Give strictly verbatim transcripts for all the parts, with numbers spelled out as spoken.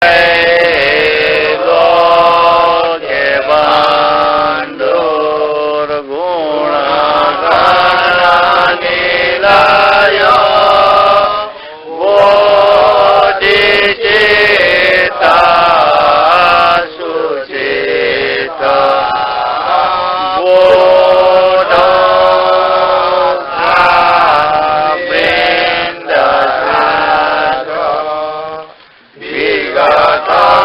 लोके बन्धुर्गुणगणनिलयो बोधिचित्तः सुचित्तः बोधगम्येन्द्रशान्तः विगतकलिमलो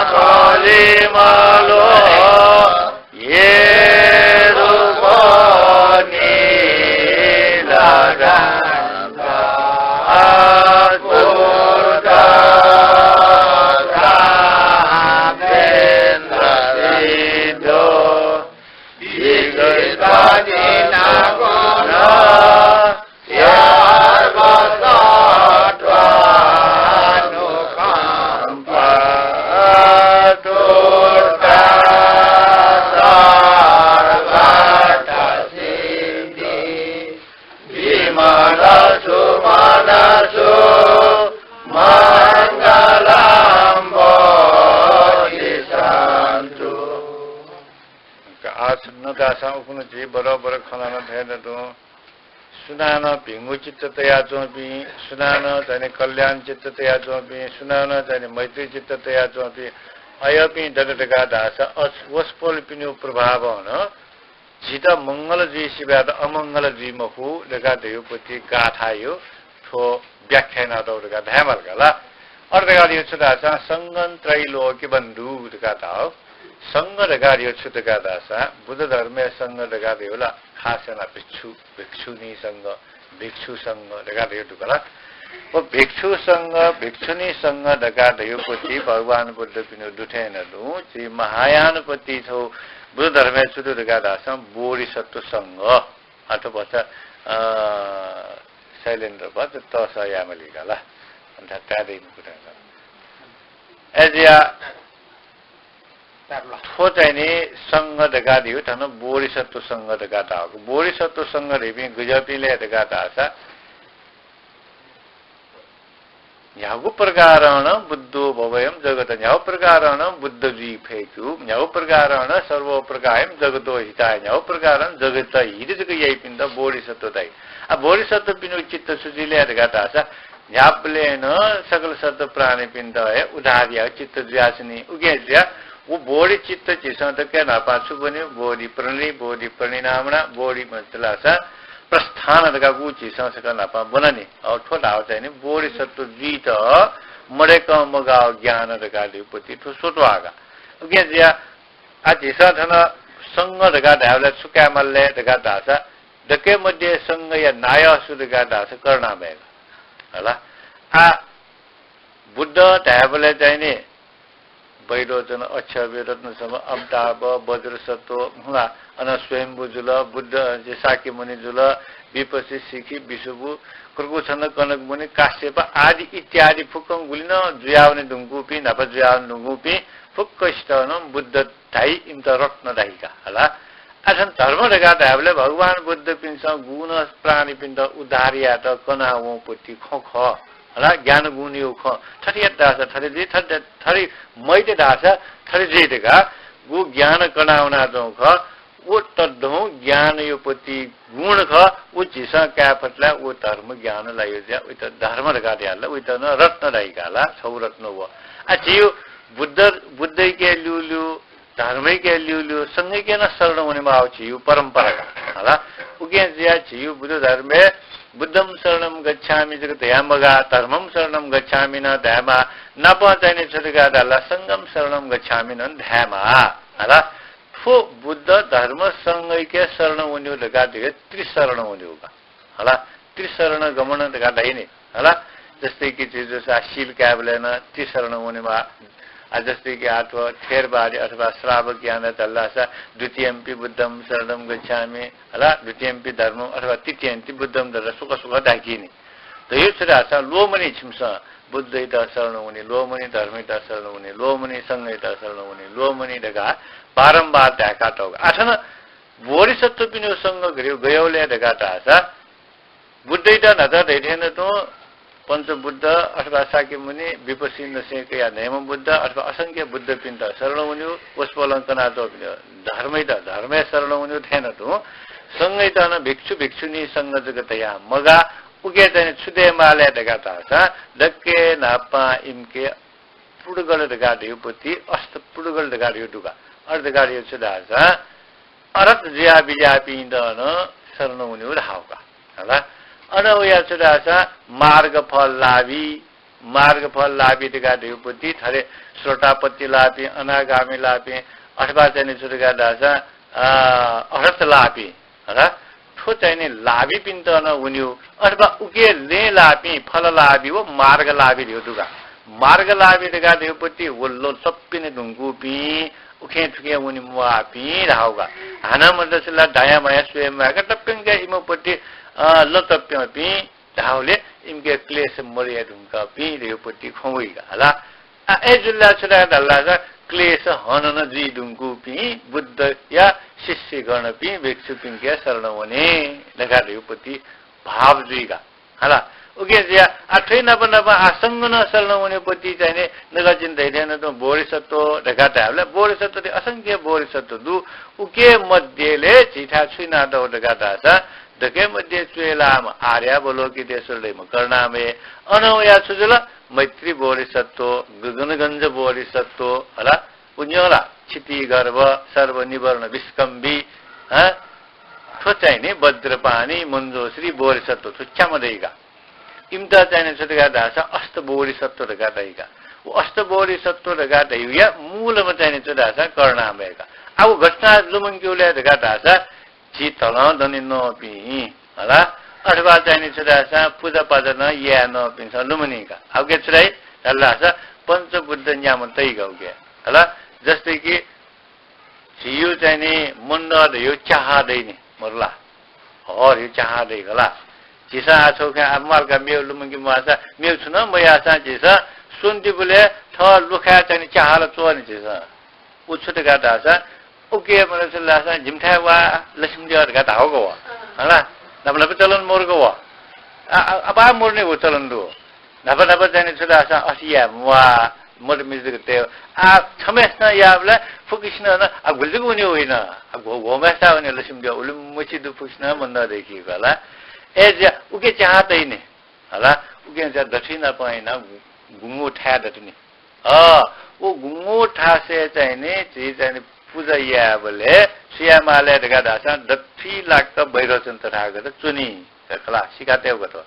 येरुपनीलगन्धः स्फुटकामेन्द्रसिद्धो विजितजिनगुण सर्वसत्त्वानुकम्पा धूर्ता सर्वार्थसिद्धि विमल सुमन सुमंगलं बोधिसत्त्वं। का आसन्न दासां उखुन्हु झी बरबर खँ ल्हाना थें तुं सुनानं भिंगु चित्त तयाच्वंपिं, सुनानं चाहिँ नि कल्याण चित्त तयाच्वंपिं, सुनानं चाहिँ नि मैत्री चित्त तयाच्वंपिं अय्‌पिं दत धकाः धाःसा अस-, वसपोलपिनिगु प्रभावं नं झीत मंगल जुइ सिवाय्‌त अमंगल जुइ मखु धकाः धयागु पति गाथाया थ्व व्याख्या यानातःगु धकाः धायेमाल का ला। अथे धकाः धयागु छु धाःसा संघं त्रैलोक्य बन्धु धकाः धाःगु। संघ धकाः धयागु छु धकाः धाःसा बुद्ध धर्मया संघ धकाः धयागु ला खास यानाः भिक्षु, भिक्षुणी संघ, भिक्षु संघ धकाः धयागु दु का ला। व भिक्षु संघ, भिक्षुणी संघ धकाः धयागु पति भगवान बुद्धपिनिगु दु थें नं तुं झी महायानपति छगू बुद्ध धर्मय् छु दु धकाः धाःसा बोधिसत्व संघ। अथवा भचा, अ, शैलेन्द्र भचा तःसः यायेमाली का ला। अन्त ताय् दइमखु धकाः। अय्‌जुया थ्व चाहिँ नि संघ धकाः धयागु थन बोधिसत्व संघ धकाः धाःगु। बोधिसत्व संघ धइपिं गज्याःपिं ले धकाः धाःसा न्ह्यागु प्रकारं नं बुद्धो भवेयं जगत, न्ह्यागु प्रकारं नं बुद्ध जुइ फय्‌कू, न्ह्यागु प्रकारं नं सर्व प्रकारं जगतो हिताय, न्ह्यागु प्रकारं जगत हित जक याइपिन्त बोधिसत्व धाइ। आ, बोधिसत्वपिनिगु चित्त छु जुइ ले धकाः धाःसा न्ह्याबलें नं सकल सत्त्व प्राणीपिन्त हे उद्धार यायेगु चित्त जुयाच्वनी। उकिं जुया व बोधि चित्त झीसं दक्व न्हापां छु ब्वनी? बोधि प्रणिधि, बोधि प्रणिधामणा, बोधि मत धाःसा प्रस्थान धकाः गु झीसं सकल न्हापां ब्वनानि। अ, थ्व धाःगु चाहिँ नि बोधिसत्व जुइत मदय्‌कं मगाःगु ज्ञान धकाः धयागु पति थ्व स्वत्वाः का। उकिं जुया आ झीसं थन संघ धकाः धायेबलय् छु कायेमाल ले धकाः धाःसा दक्व मध्ये संघया नायः सु धकाः धाःसा करुणामय का। हला। आ बुद्ध धायेबलय् चाहिँ नि वैरोचन, अक्षोभ्य, रत्नसम्भव, अमिताभ, वज्रसत्व, हुला, अन स्वयम्भू जुल, बुद्ध, अ, शाक्यमुनि जुल, विपस्सी, शिखी, विसुवु, क्रकुच्छन्द, कनकमुनि, काश्यप आदि इत्यादि फुक्कं गुलि नं जुयावने धुंकूपिं, न्हापा जुयावने धुंकूपिं फुक्कसित नं बुद्ध धाइ, इमित रत्न धाइ का, हला। अथें धर्म धकाः धायेबलय् भगवान बुद्धपिन्सं गुगुं प्राणीपिन्त उद्धार यायेत कनावंपति खँ खः। हला, ज्ञान गुणयागु खँ। थथे यात धाःसा थथे जुइ, थथे, थथे मयात धाःसा थथे जुइ धकाः गु ज्ञान कनावनाच्वंगु खः। व तद्धं ज्ञानयागु पति गुण खः, व झीसं काये फत ला, व धर्म ज्ञान ला। अय्‌जुया वइत धर्म धकाः धयाहल ला, वइत नं रत्न धाइ का ला, छगू रत्न व। आ, झीगु बुद्ध, बुद्धयाके ल्यूल्यू, धर्मयाके ल्यूल्यू, संघयाके नं शरण वनेमाःगु झीगु परम्परा का। हला, उकिं जुया झीगु बुद्ध धर्मय् बुद्धं शरणं गच्छामि जक धयाः मगाः, धर्मं शरणं गच्छामि नं धायेमाः, नापं चाहिँ नि छु धकाः धाःसा संघं शरणं गच्छामि नं धायेमाः। हला, थ्व बुद्ध धर्म संघयाके शरण वनेगु धकाः धयागु त्रिशरण वनेगु का। हला, त्रिशरण गमन धकाः धाइ नि। हला, जस्तै कि झी जूसा शील कायेबलय् नं त्रिशरण वनेमाः। आ, जस्तै कि आ थ्व थेरवादी अथवा श्रावक याना धाःसा द्वितीयम्पि बुद्धं शरणं गच्छामि, हला, द्वितीयम्पि धर्मं अथवा तृतीयम्पि बुद्धं धकाः सुख सुख धाकी नि। धयागु छु धाःसा ल्वःमनी, छिमिसं बुद्धयात शरण वनी, ल्वःमनी, धर्मयात शरण वनी, ल्वःमनी, संघयात शरण वनी, ल्वःमनी धकाः बारम्बार धाय्‌का तःगु। आ थन बोधिसत्वपिनिगु संघ गय्, गय् ले धकाः धाःसा बुद्धयात न्हाचः धयाथें नं तुं पञ्चबुद्ध अथवा शाक्यमुनि, विपश्यन्त सिंह कयाः न्हय्म्ह बुद्ध अथवा असंख्य बुद्धपिन्त शरण वनेगु, वसपोलं कनातःपिं धर्मयात धर्मय् शरण वनेगु थें तुं संघयात नं भिक्षु भिक्षुणी संघ जक धयाः मगाः। उके चाहिँ छु दयेमाल धकाः धाःसा दक्के न्हापां इमिके पुडुगल धकाः धइगु पति, अष्ट पुडुगल धकाः धइगु दुगा। अष्ट धकाः धइगु छु धाःसा अरहत जुया बिज्याःपिन्त नं शरण वनेगु धाःगु का। हला। अन वया छु धाःसा मार्गफल लाभी, मार्गफल लाभी धकाः धइगु पति थरे स्रोतापत्ति लाःपिं, अनागामी लाःपिं, अथवा चाहिँ नि छु धकाः धाःसा, अ, अरहत लाःपिं, हला। थ्व चाहिँ नि लाभीपिन्त नं वनेगु, अथवा उके लँय् लाःपिं फल लाभी व मार्ग लाभी धइगु दुगा। मार्ग लाभी धकाः धइगु पति व लँतप्यने धुंकूपिं, उखें थुखें वने म्वाःपिं धाःगु का। हानं मदुसा ला दायाँ बायाँ स्वये म्वायेक तप्यंक इमिगु पति, अ, लँतप्यंपिं धाःगुलिं इमिके क्लेश मदये धुंकूपिं धइगु पति खँ वइगु का। हला। आ, अय्‌जूगुलिं छु धाये धाःसा क्लेश हनं नं जुइ धुंकूपिं बुद्धया शिष्यगणपिं भिक्षुपिन्के शरण वने धकाः धइगु पति भाव जुइगु का। हला। उकिं जुया, आ, थ्वइ नाप नाप आ संघ नं शरण वनेगु पति चाहिँ नि नकतिनि धइथें नं तुं बोधिसत्व धकाः धायेबलय् बोधिसत्व ति असंख्य बोधिसत्व दु। उके मध्यय् ले झीथाय् छु यानातःगु धकाः धाःसा दक्के मध्ये च्वय् लाःम्ह आर्यावलोकितेश्वर धइम्ह करुणामय, अनं वया छु जुल, मैत्री बोधिसत्व, गगनगञ्ज बोधिसत्व, हला, व न्यं ला, क्षितिगर्भ, सर्वनिवर्ण विष्कम्भी, हँ? थ्व चाहिँ नि वज्रपाणि, मञ्जुश्री बोधिसत्व, थ्व च्याम्ह दइगु का। इमित चाहिँ नि छु धकाः धाःसा अष्टबोधिसत्व धकाः धइगु का। व अष्टबोधिसत्व धकाः धइगुया मूलम्ह चाहिँ नि छु धाःसा करुणामय का। आ व घटना लुमंकेगु ले धकाः धाःसा झी तलं दने नःपिं, हला, अथवा चाहिँ नि छु धाःसा पुजापाजा नं याये नःपिन्सं लुमनी का। आ उके छु धाइ धाःसा पञ्चबुद्ध न्याम्ह तइगु का उके, हला। जस्तै कि झीगु चाहिँ नि मन्दः धइगु च्याहा दइ नि, मरु ला? हः धइगु च्याहा दइ, हला। झीसं आ छगू खँय् आ म्वाल का, मेगु लुमंके म्वाःसा, मेगु छुं नं मयाःसां झीसं स्वन्तिबलय् थः लुखाय् चाहिँ नि च्याहा ला च्वः नि झीसं। उ छु धकाः धाःसा, उके मदुसा ला धाःसा जिमिथाय् वा, लक्ष्मी द्यः धकाः धाःगु का व। हला, न्हापा न्हापा चलन मरु का व। आ, आ, आपाः मरुनि व चलन दु। न्हापा न्हापा चाहिँ नि छु धाःसा अथे याये म्वाः, मदुम्ह जक तये। आ, छम्हय्‌सिनं याःबलय् फुक्कसिनं नं, आ, गुलि जक वने वइन। आ, घ्व-, घ्वम्हय्‌सित वने लक्ष्मी द्यः, उलिमछि दु फुक्कसिनं मन्दः दय्‌कीगु हला। अय्‌जुया उके च्याहा तइ नि। हला, उकिं चाहिँ दथुइ नापं यानाः गु-, गुंगू थाय् दत नि। अ, व गुंगू थासय् चाहिँ नि, झी चाहिँ नि पुजा यायेबलय् छु याये माल धकाः धाःसा दथुइ लाक्क वैरोचन तथागत च्वनी। खला, सिका तयेगु का थ्व।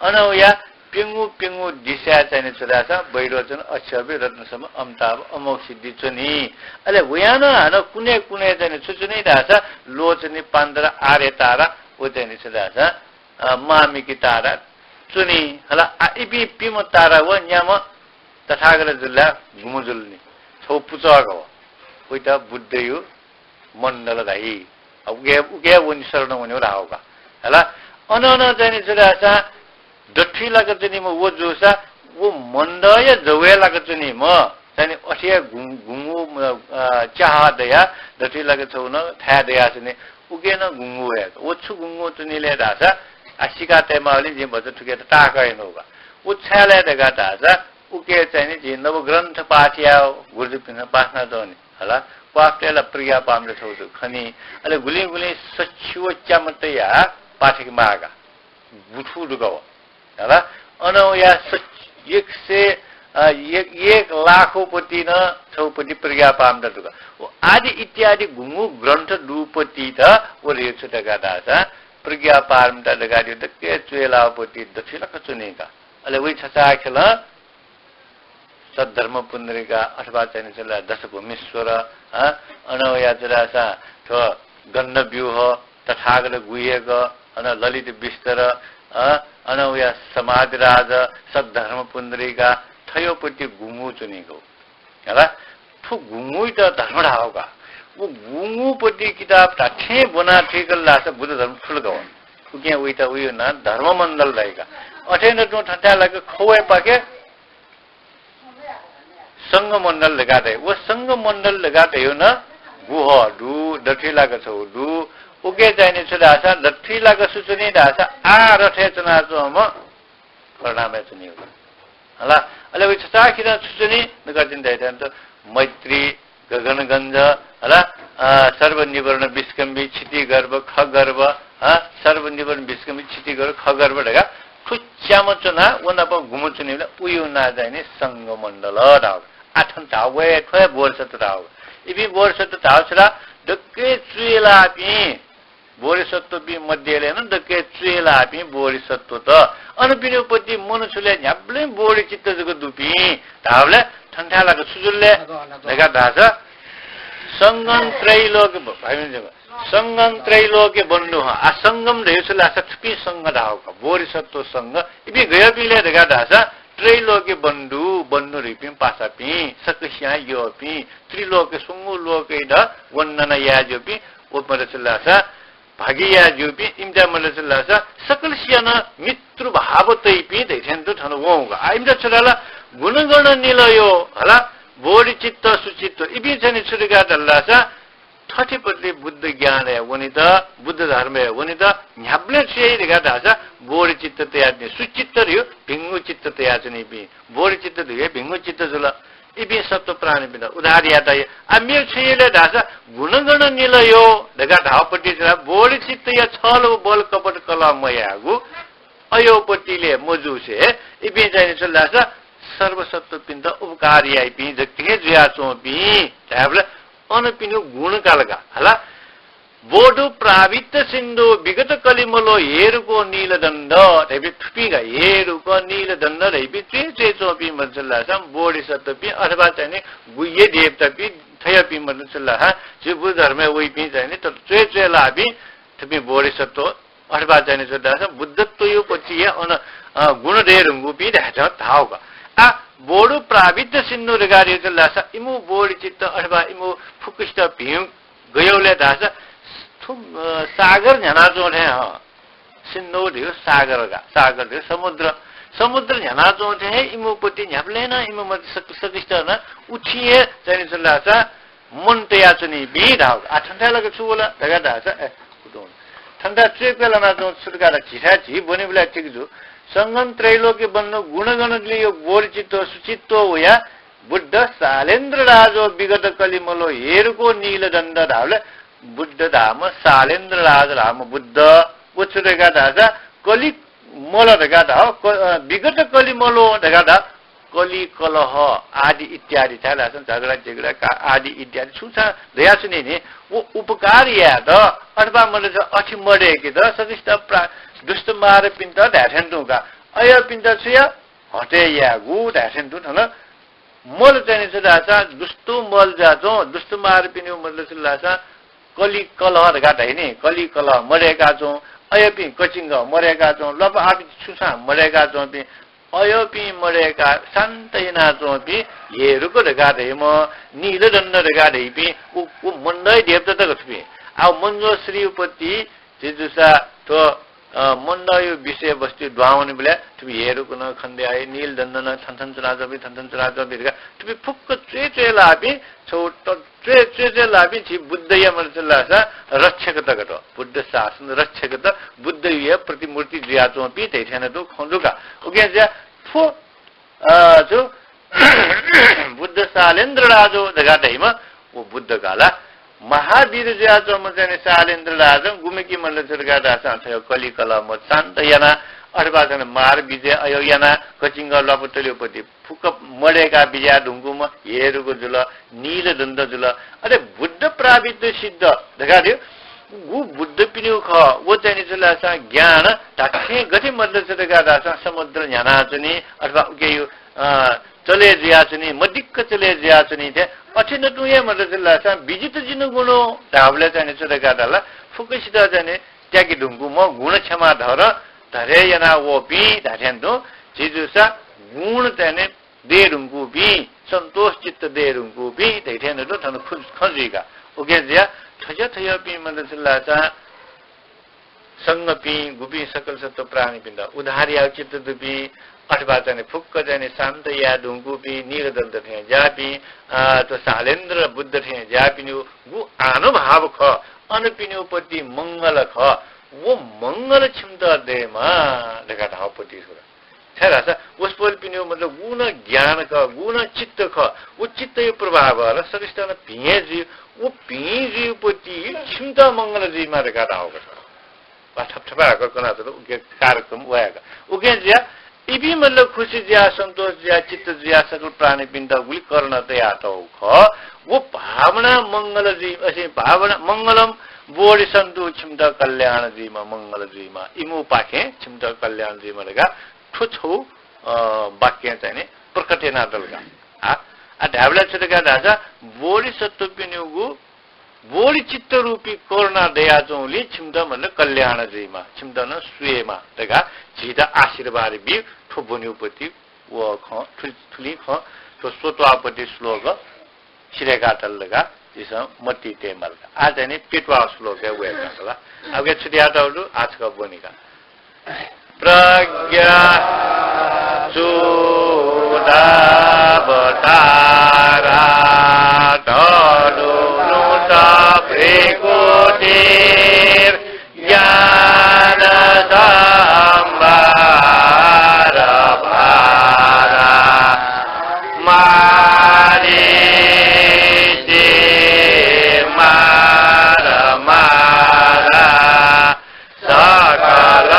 अन वया प्यंगू प्यंगू दिसाय् चाहिँ नि छु धाःसा वैरोचन, अक्षोभ्य, रत्नसम्भव, अमिताभ, अमोघसिद्धि च्वनी। अले वयां नं हानं कुने कुने चाहिँ नि छु च्वनी धाःसा लोचनी, पान्तर, आर्य तारा, व चाहिँ नि छु धाःसा अ, मामिकी तारा च्वनी। हला, आ, इपिं प्यम्ह तारा व न्याम्ह तथागत जुल ला गुम्ह जुल नि? छगू पुचःक व। वइत बुद्धयु मण्डल धाइ। अ, उके, उके वने शरण वनेगु धाःगु का। हला, अन नं चाहिँ नि छु धाःसा दथुइ लाक च्वनीम्ह व जूसा व मण्डलया जवय् लाक च्वनीम्ह चाहिँ नि अथे हे गुं-, गुंगू, अ, च्याहा दयाः दथुइ लाक छगू नं थाय् दयाः च्वनी। उके नं गुंगू हे। व छु गुंगू च्वनी ले धाःसा, आ, सिका तयेमाःगुलिं जिं भचा थुकेत ताःकं यानागु का। व छाय् ले धकाः धाःसा, उके चाहिँ नि जिं नवग्रन्थ पाठ यायेगु, गुरुजुपिन्सं पाठ यानातःगु नि। हला, क्वाफतय् ला प्रज्ञापारमिता छगू खनी। अले गुलिं गुलिं सछि व च्याम्ह तयाः पाठ याके माः का। बुथु दुगु व। हला, अन वया सच-, एक सय, अ, एक, एक लाखौं पति नं छगू पति प्रज्ञापारमिता दुगु। व आदि इत्यादि गुंगू ग्रन्थ दुगु पतित व धइगु छु धकाः धाःसा प्रज्ञापारमिता धकाः धइगु दक्के च्वय् लाःगु पति दथुइ लाक च्वनी का। अले वइ छचाःखेलं सद्धर्म पुण्डरीका अथवा चाहिँ नि छु ला दशभूमिश्वर, अ, अन वया छु धाःसा थ्व गण्डव्यूह, तथागत गुह्यक, अन ललित विस्तर, अ, अन वया समाधिराज, सद्धर्म पुण्डरीका, थ्वया पति गुंगू च्वनीगु। हला, थ्व गुंगूइत धर्म धाःगु का। व गुंगू पति किताब धात्थें ब्वना थुइकल धाःसा बुद्ध धर्म थुल का व। उकिं वइत वया नां धर्ममण्डल धाइ का। अथें नं तुं थथाय् लाक खवय् पाखे संघमण्डल धकाः धाइ। व संघमण्डल धकाः धाइगु नं गुह्य दु, दथुइ लाक छगू दु। उके चाहिँ नि छु धाःसा, दथुइ लाक सु च्वनी धाःसा, आः रथय् च्वनाच्वंम्ह परिणामय् च्वनीगु। हला, अले वइ छचाःखेरं छु च्वनी? नकतिनि धयाथें त मैत्री, गगनगञ्ज, हला, अ, सर्वनिवर्ण विस्कम्भी, क्षितिगर्भ, खगर्भ, अ, सर्वनिवर्ण विस्कम्भी, क्षितिगर्भ, खगर्भ धकाः थ्व च्याम्ह च्वनाः व नाप गुम्ह च्वनीबलय् उयो नां चाहिँ नि संघमण्डल धाःगु। आः थन धाःगु हे थ्व हे बोधिसत्त्व धाःगु। इपिं बोधिसत्त्व धाःगु छु ला? दक्वय् च्वय् लाःपिं बोधिसत्त्वपिं मध्यय् नं दक्वय् च्वय् लाःपिं बोधिसत्त्वत। अन पिनिगु पति मन छु ले? न्ह्याबलें बोधिचित्त जक दुपिं धाःबलय् थन थाय् लाक छु जुल ले धकाः धाःसा, संघं त्रैलोक्य ब-, भाइमन जक, संघं त्रैलोक्य बन्धु हं। आ, संघं धयागु छु धाःसा थुपिं संघ धाःगु का, बोधिसत्त्व संघ। इपिं गय्‌पिं ले धकाः धाःसा त्रैलोक्य बन्धु, बन्धु धइपिं पासापिं, सकसियां यःपिं, त्रिलोक स्वंगू लोकय् नं वन्दना याये ज्यूपिं, व मतलब छु धाःसा भागि याये ज्यूपिं, इमित मतलब छु धाःसा सकलसियां नं मित्रभाव तइपिं धइथें तुं थन वंगु। आ, इमित छु धाल? गुणगण निलयो, हला, बोधिचित्त सुचित्त। इपिं चाहिँ नि छु धकाः धाल धाःसा थथे पति बुद्ध ज्ञानय् वनेत, बुद्ध धर्मय् वनेत न्ह्याबलें छु याइ धकाः धाःसा बोधिचित्त तयाच्वनी। सुचित्त धइगु भिंगु चित्त तयाच्वनीपिं, बोधिचित्त धइगु भिंगु चित्त जुल। इपिं सत्त्व प्राणीपिन्त उद्धार यायेत। आ, मेगु छु याइ ले धाःसा गुणगण निलयो धकाः धाःगु पति छु धाःसा बोधिचित्तया छल व बल कपट कलह मयाःगु, अयो पति ले मजूसे इपिं चाहिँ नि छु धाःसा सर्वसत्त्वपिन्त उपकार याइपिं जक हे जुयाच्वंपिं धायेबलय् अन पिनिगु गुण काल का। हला, बोधु प्रावित्त सिन्धु विगत कलिमलो हेरुको नीलदण्ड धइपिं थुपिं का, हेरुक नीलदण्ड धइपिं च्वय् च्वय् च्वंपिं मतलब छु धाःसा बोधिसत्त्वपिं अथवा चाहिँ नि गुह्य देवतापिं थज्याःपिं मतलब छु धाःसा झी बुद्ध धर्मय् वइपिं चाहिँ नि त च्वय् च्वय् लाःपिं थुपिं बोधिसत्त्व अथवा चाहिँ नि छु धाःसा बुद्धत्वया पति हे अन, अ, गुण दये धुंकूपिं धायेत धाःगु का। आ, बोधु प्रावित्त सिन्धु धकाः धाःसा इमिगु बोधिचित्त अथवा इमिगु फुक्कसित भिं गय् ले धाःसा थ्व, अ, सागर न्ह्यानाच्वं थें हं। सिन्धु धइगु सागर का, सागर धइगु समुद्र। समुद्र न्ह्यानाच्वं थें हे इमिगु पति न्ह्याबलें नं इमिगु मत सक-, सकसित नं उथें हे चाहिँ नि छु धाःसा मन तयाच्वनीपिं धाःगु। आ, थन थाय् लाक छु वल धकाः धाःसा, ए, कुतुं। थन थाय् च्वय् क्वय् लानाच्वं छु धकाः धाःसा झीथाय् झी ब्वनीबलय् ठीक जू। संघं त्रैलोक्य बन्धु गुणगण निलयो बोधिचित्त सुचित्त वया बुद्ध सालेन्द्र राजो विगत कलिमलो हेरुको नीलदण्ड धाःबलय् बुद्ध धाःम्ह सालेन्द्र राज धाःम्ह बुद्ध व छु धकाः धाःसा कलिमल धकाः धाः, क-, अ, विगत कलिमलो धकाः धाः, कलि कलह आदि इत्यादि थाय् धाःसा झगडा झिगडा का आदि इत्यादि छुं छां धयाच्वनी नि, व उपकार यायेत अथवा मतलब छु अथे मदय्‌केत सकसित प्रा-, दुष्ट मारपिन्त धायेथें तुं का, अय्‌पिन्त छु या हटे यायेगु धायेथें तुं थन मल चाहिँ नि छु धाःसा दुष्ट मल जुयाच्वं, दुष्ट मारपिनिगु मतलब छु धाःसा कलि कलह धकाः धाइ नि, कलि कलह मदय्‌काच्वं, अय्‌पिं कचिंग मदय्‌काच्वं, ल्वापु आपिं छुं छां मदय्‌काच्वंपिं, अय्‌पिं मदय्‌काः शान्त यानाच्वंपिं हेरुक धकाः धाइम्ह, नीलदण्ड धकाः धाइपिं, उ, उ मन्दया देवता तक थुपिं। आ, मञ्जुश्री पति झी जूसा थ्व, अ, मन्दया विषयवस्तु दुहां वनीबलय् थुपिं हेरुक नं खने दइ, नीलदण्ड नं थन थन च्वनाच्वंपिं, थन थन च्वनाच्वंपिं धकाः थुपिं फुक्क च्वय् च्वय् लाःपिं छगू त-, च्वय् च्वय् च्वय् लाःपिं झी बुद्धया मतलब छु धाःसा रक्षकत का। बुद्ध शासन रक्षकत, बुद्धया प्रतिमूर्ति जुयाच्वंपिं धइथें तुं खँ दु का। उकिं जुया थ्व अ, छु, बुद्ध सालेन्द्र राजो धकाः धाइम्ह व बुद्ध का ला। महावीर जुयाच्वंम्ह चाहिँ नि सालेन्द्र राजं गुम्ह कि मतलब छु धकाः धाःसा थ्व कलि कलह मत शान्त याना, अथवा चाहिँ नि मार विजय अयो याना, कचिंग ल्वापु तलेपति फुक्क मदय्‌का बिज्याये धुंकूम्ह हेरुक जुल, नीलदण्ड जुल। अले बुद्ध प्रावित्त सिद्ध धकाः धाइ, गु बुद्धपिनिगु खः, व चाहिँ नि छु धाःसा ज्ञान धात्थें गथे मतलब छु धकाः धाःसा समुद्र न्ह्यानाच्वनी, अथवा उकिया, अ, चले जुयाच्वनी, मदिक्क चले जुयाच्वनी थें, अथे नं तुं हे मतलब छु धाःसा विजित जिन गुणो धाःबलय् चाहिँ नि छु धकाः धाःसा फुक्कसित चाहिँ नि त्याके धुंकूम्ह गुण क्षमा धर धरे याना वःपिं धात्थें तुं झी जूसा गुण चाहिँ नि दये धुंकूपिं, सन्तोष चित्त दये धुंकूपिं धइथें तुं थन खु-, खँ जुइ का। उकिं जुया थज्याः थज्याःपिं मतलब छु धाःसा संघपिं, गुपिं सकल सत्त्व प्राणीपिन्त उद्धार यायेगु चित्त दुपिं, अथवा चाहिँ नि फुक्क चाहिँ नि शान्त याये धुंकूपिं, नीलदण्ड थें ज्याःपिं, अ, थ्व सालेन्द्र बुद्ध थें ज्याःपिनिगु गु आनुभाव खः, अनपिनिगु पति मंगल खः, व मंगल छिमित दयेमा धकाः धाःगु पति छु ला। छाय् धाःसा वसपोलपिनिगु मतलब गु नं ज्ञान खः, गु नं चित्त खः, व चित्तया प्रभाव र सकसितं नं भिं हे जुइ, व भिं जुइपति छिमित मंगल जुइमा धकाः धाःगु खः। वा थपथपा हाकः कनातल, उके कार्यक्रम वयाका। उके जुया, इपिं मतलब खुसी जुया, सन्तोष जुया, चित्त जुया, सकल प्राणीपिन्त गुलि करुणा तयातःगु खः। व भावना मंगल जुइ, असे भावना मंगलम बोधिसन्तु छिमित कल्याण जुइमा, मंगल जुइमा, इमुपाखें छिमित कल्याण जुइमा धकाः थ्व छगू, अ, वाक्यं चाहिँ नि प्रकट यानातल का। आ, आ, धायेबलय् छु धकाः धाःसा बोधिसत्वपिनिगु बोधिचित्तरूपी करुणा दयाच्वंगुलिं छिमित मतलब कल्याण जुइमा, छिमित नं स्वयेमा धकाः झीत आशीर्वाद बी। थ्व ब्वनेगुपति व खँ, थुलि, थुलि खँ, थ्व स्वत्वापति श्लोक सिधय्कातल धकाः झीसं मतिइ तयेमाल का। आः चाहिँ नि प्यत्वाः श्लोकय् वयेमाल का। अब छु धयातःगु दु, आः छकः ब्वनी का। प्रज्ञा चूडावतारा तरुणुत भृकुटिर्ज्ञानसम्भार भारा मारीचि मार मारा सकल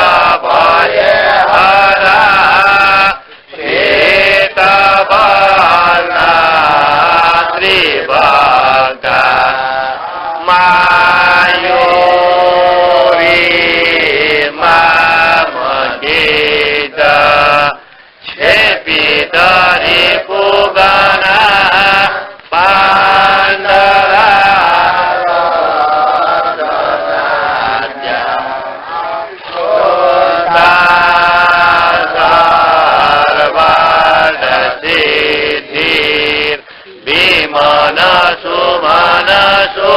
भय हरा पीतवना त्रिवक्ता मायूरी मामकीत क्षेपित रिपुगणा पाण्डरा सर्वार्थसिद्धिर्विमनसो मनसो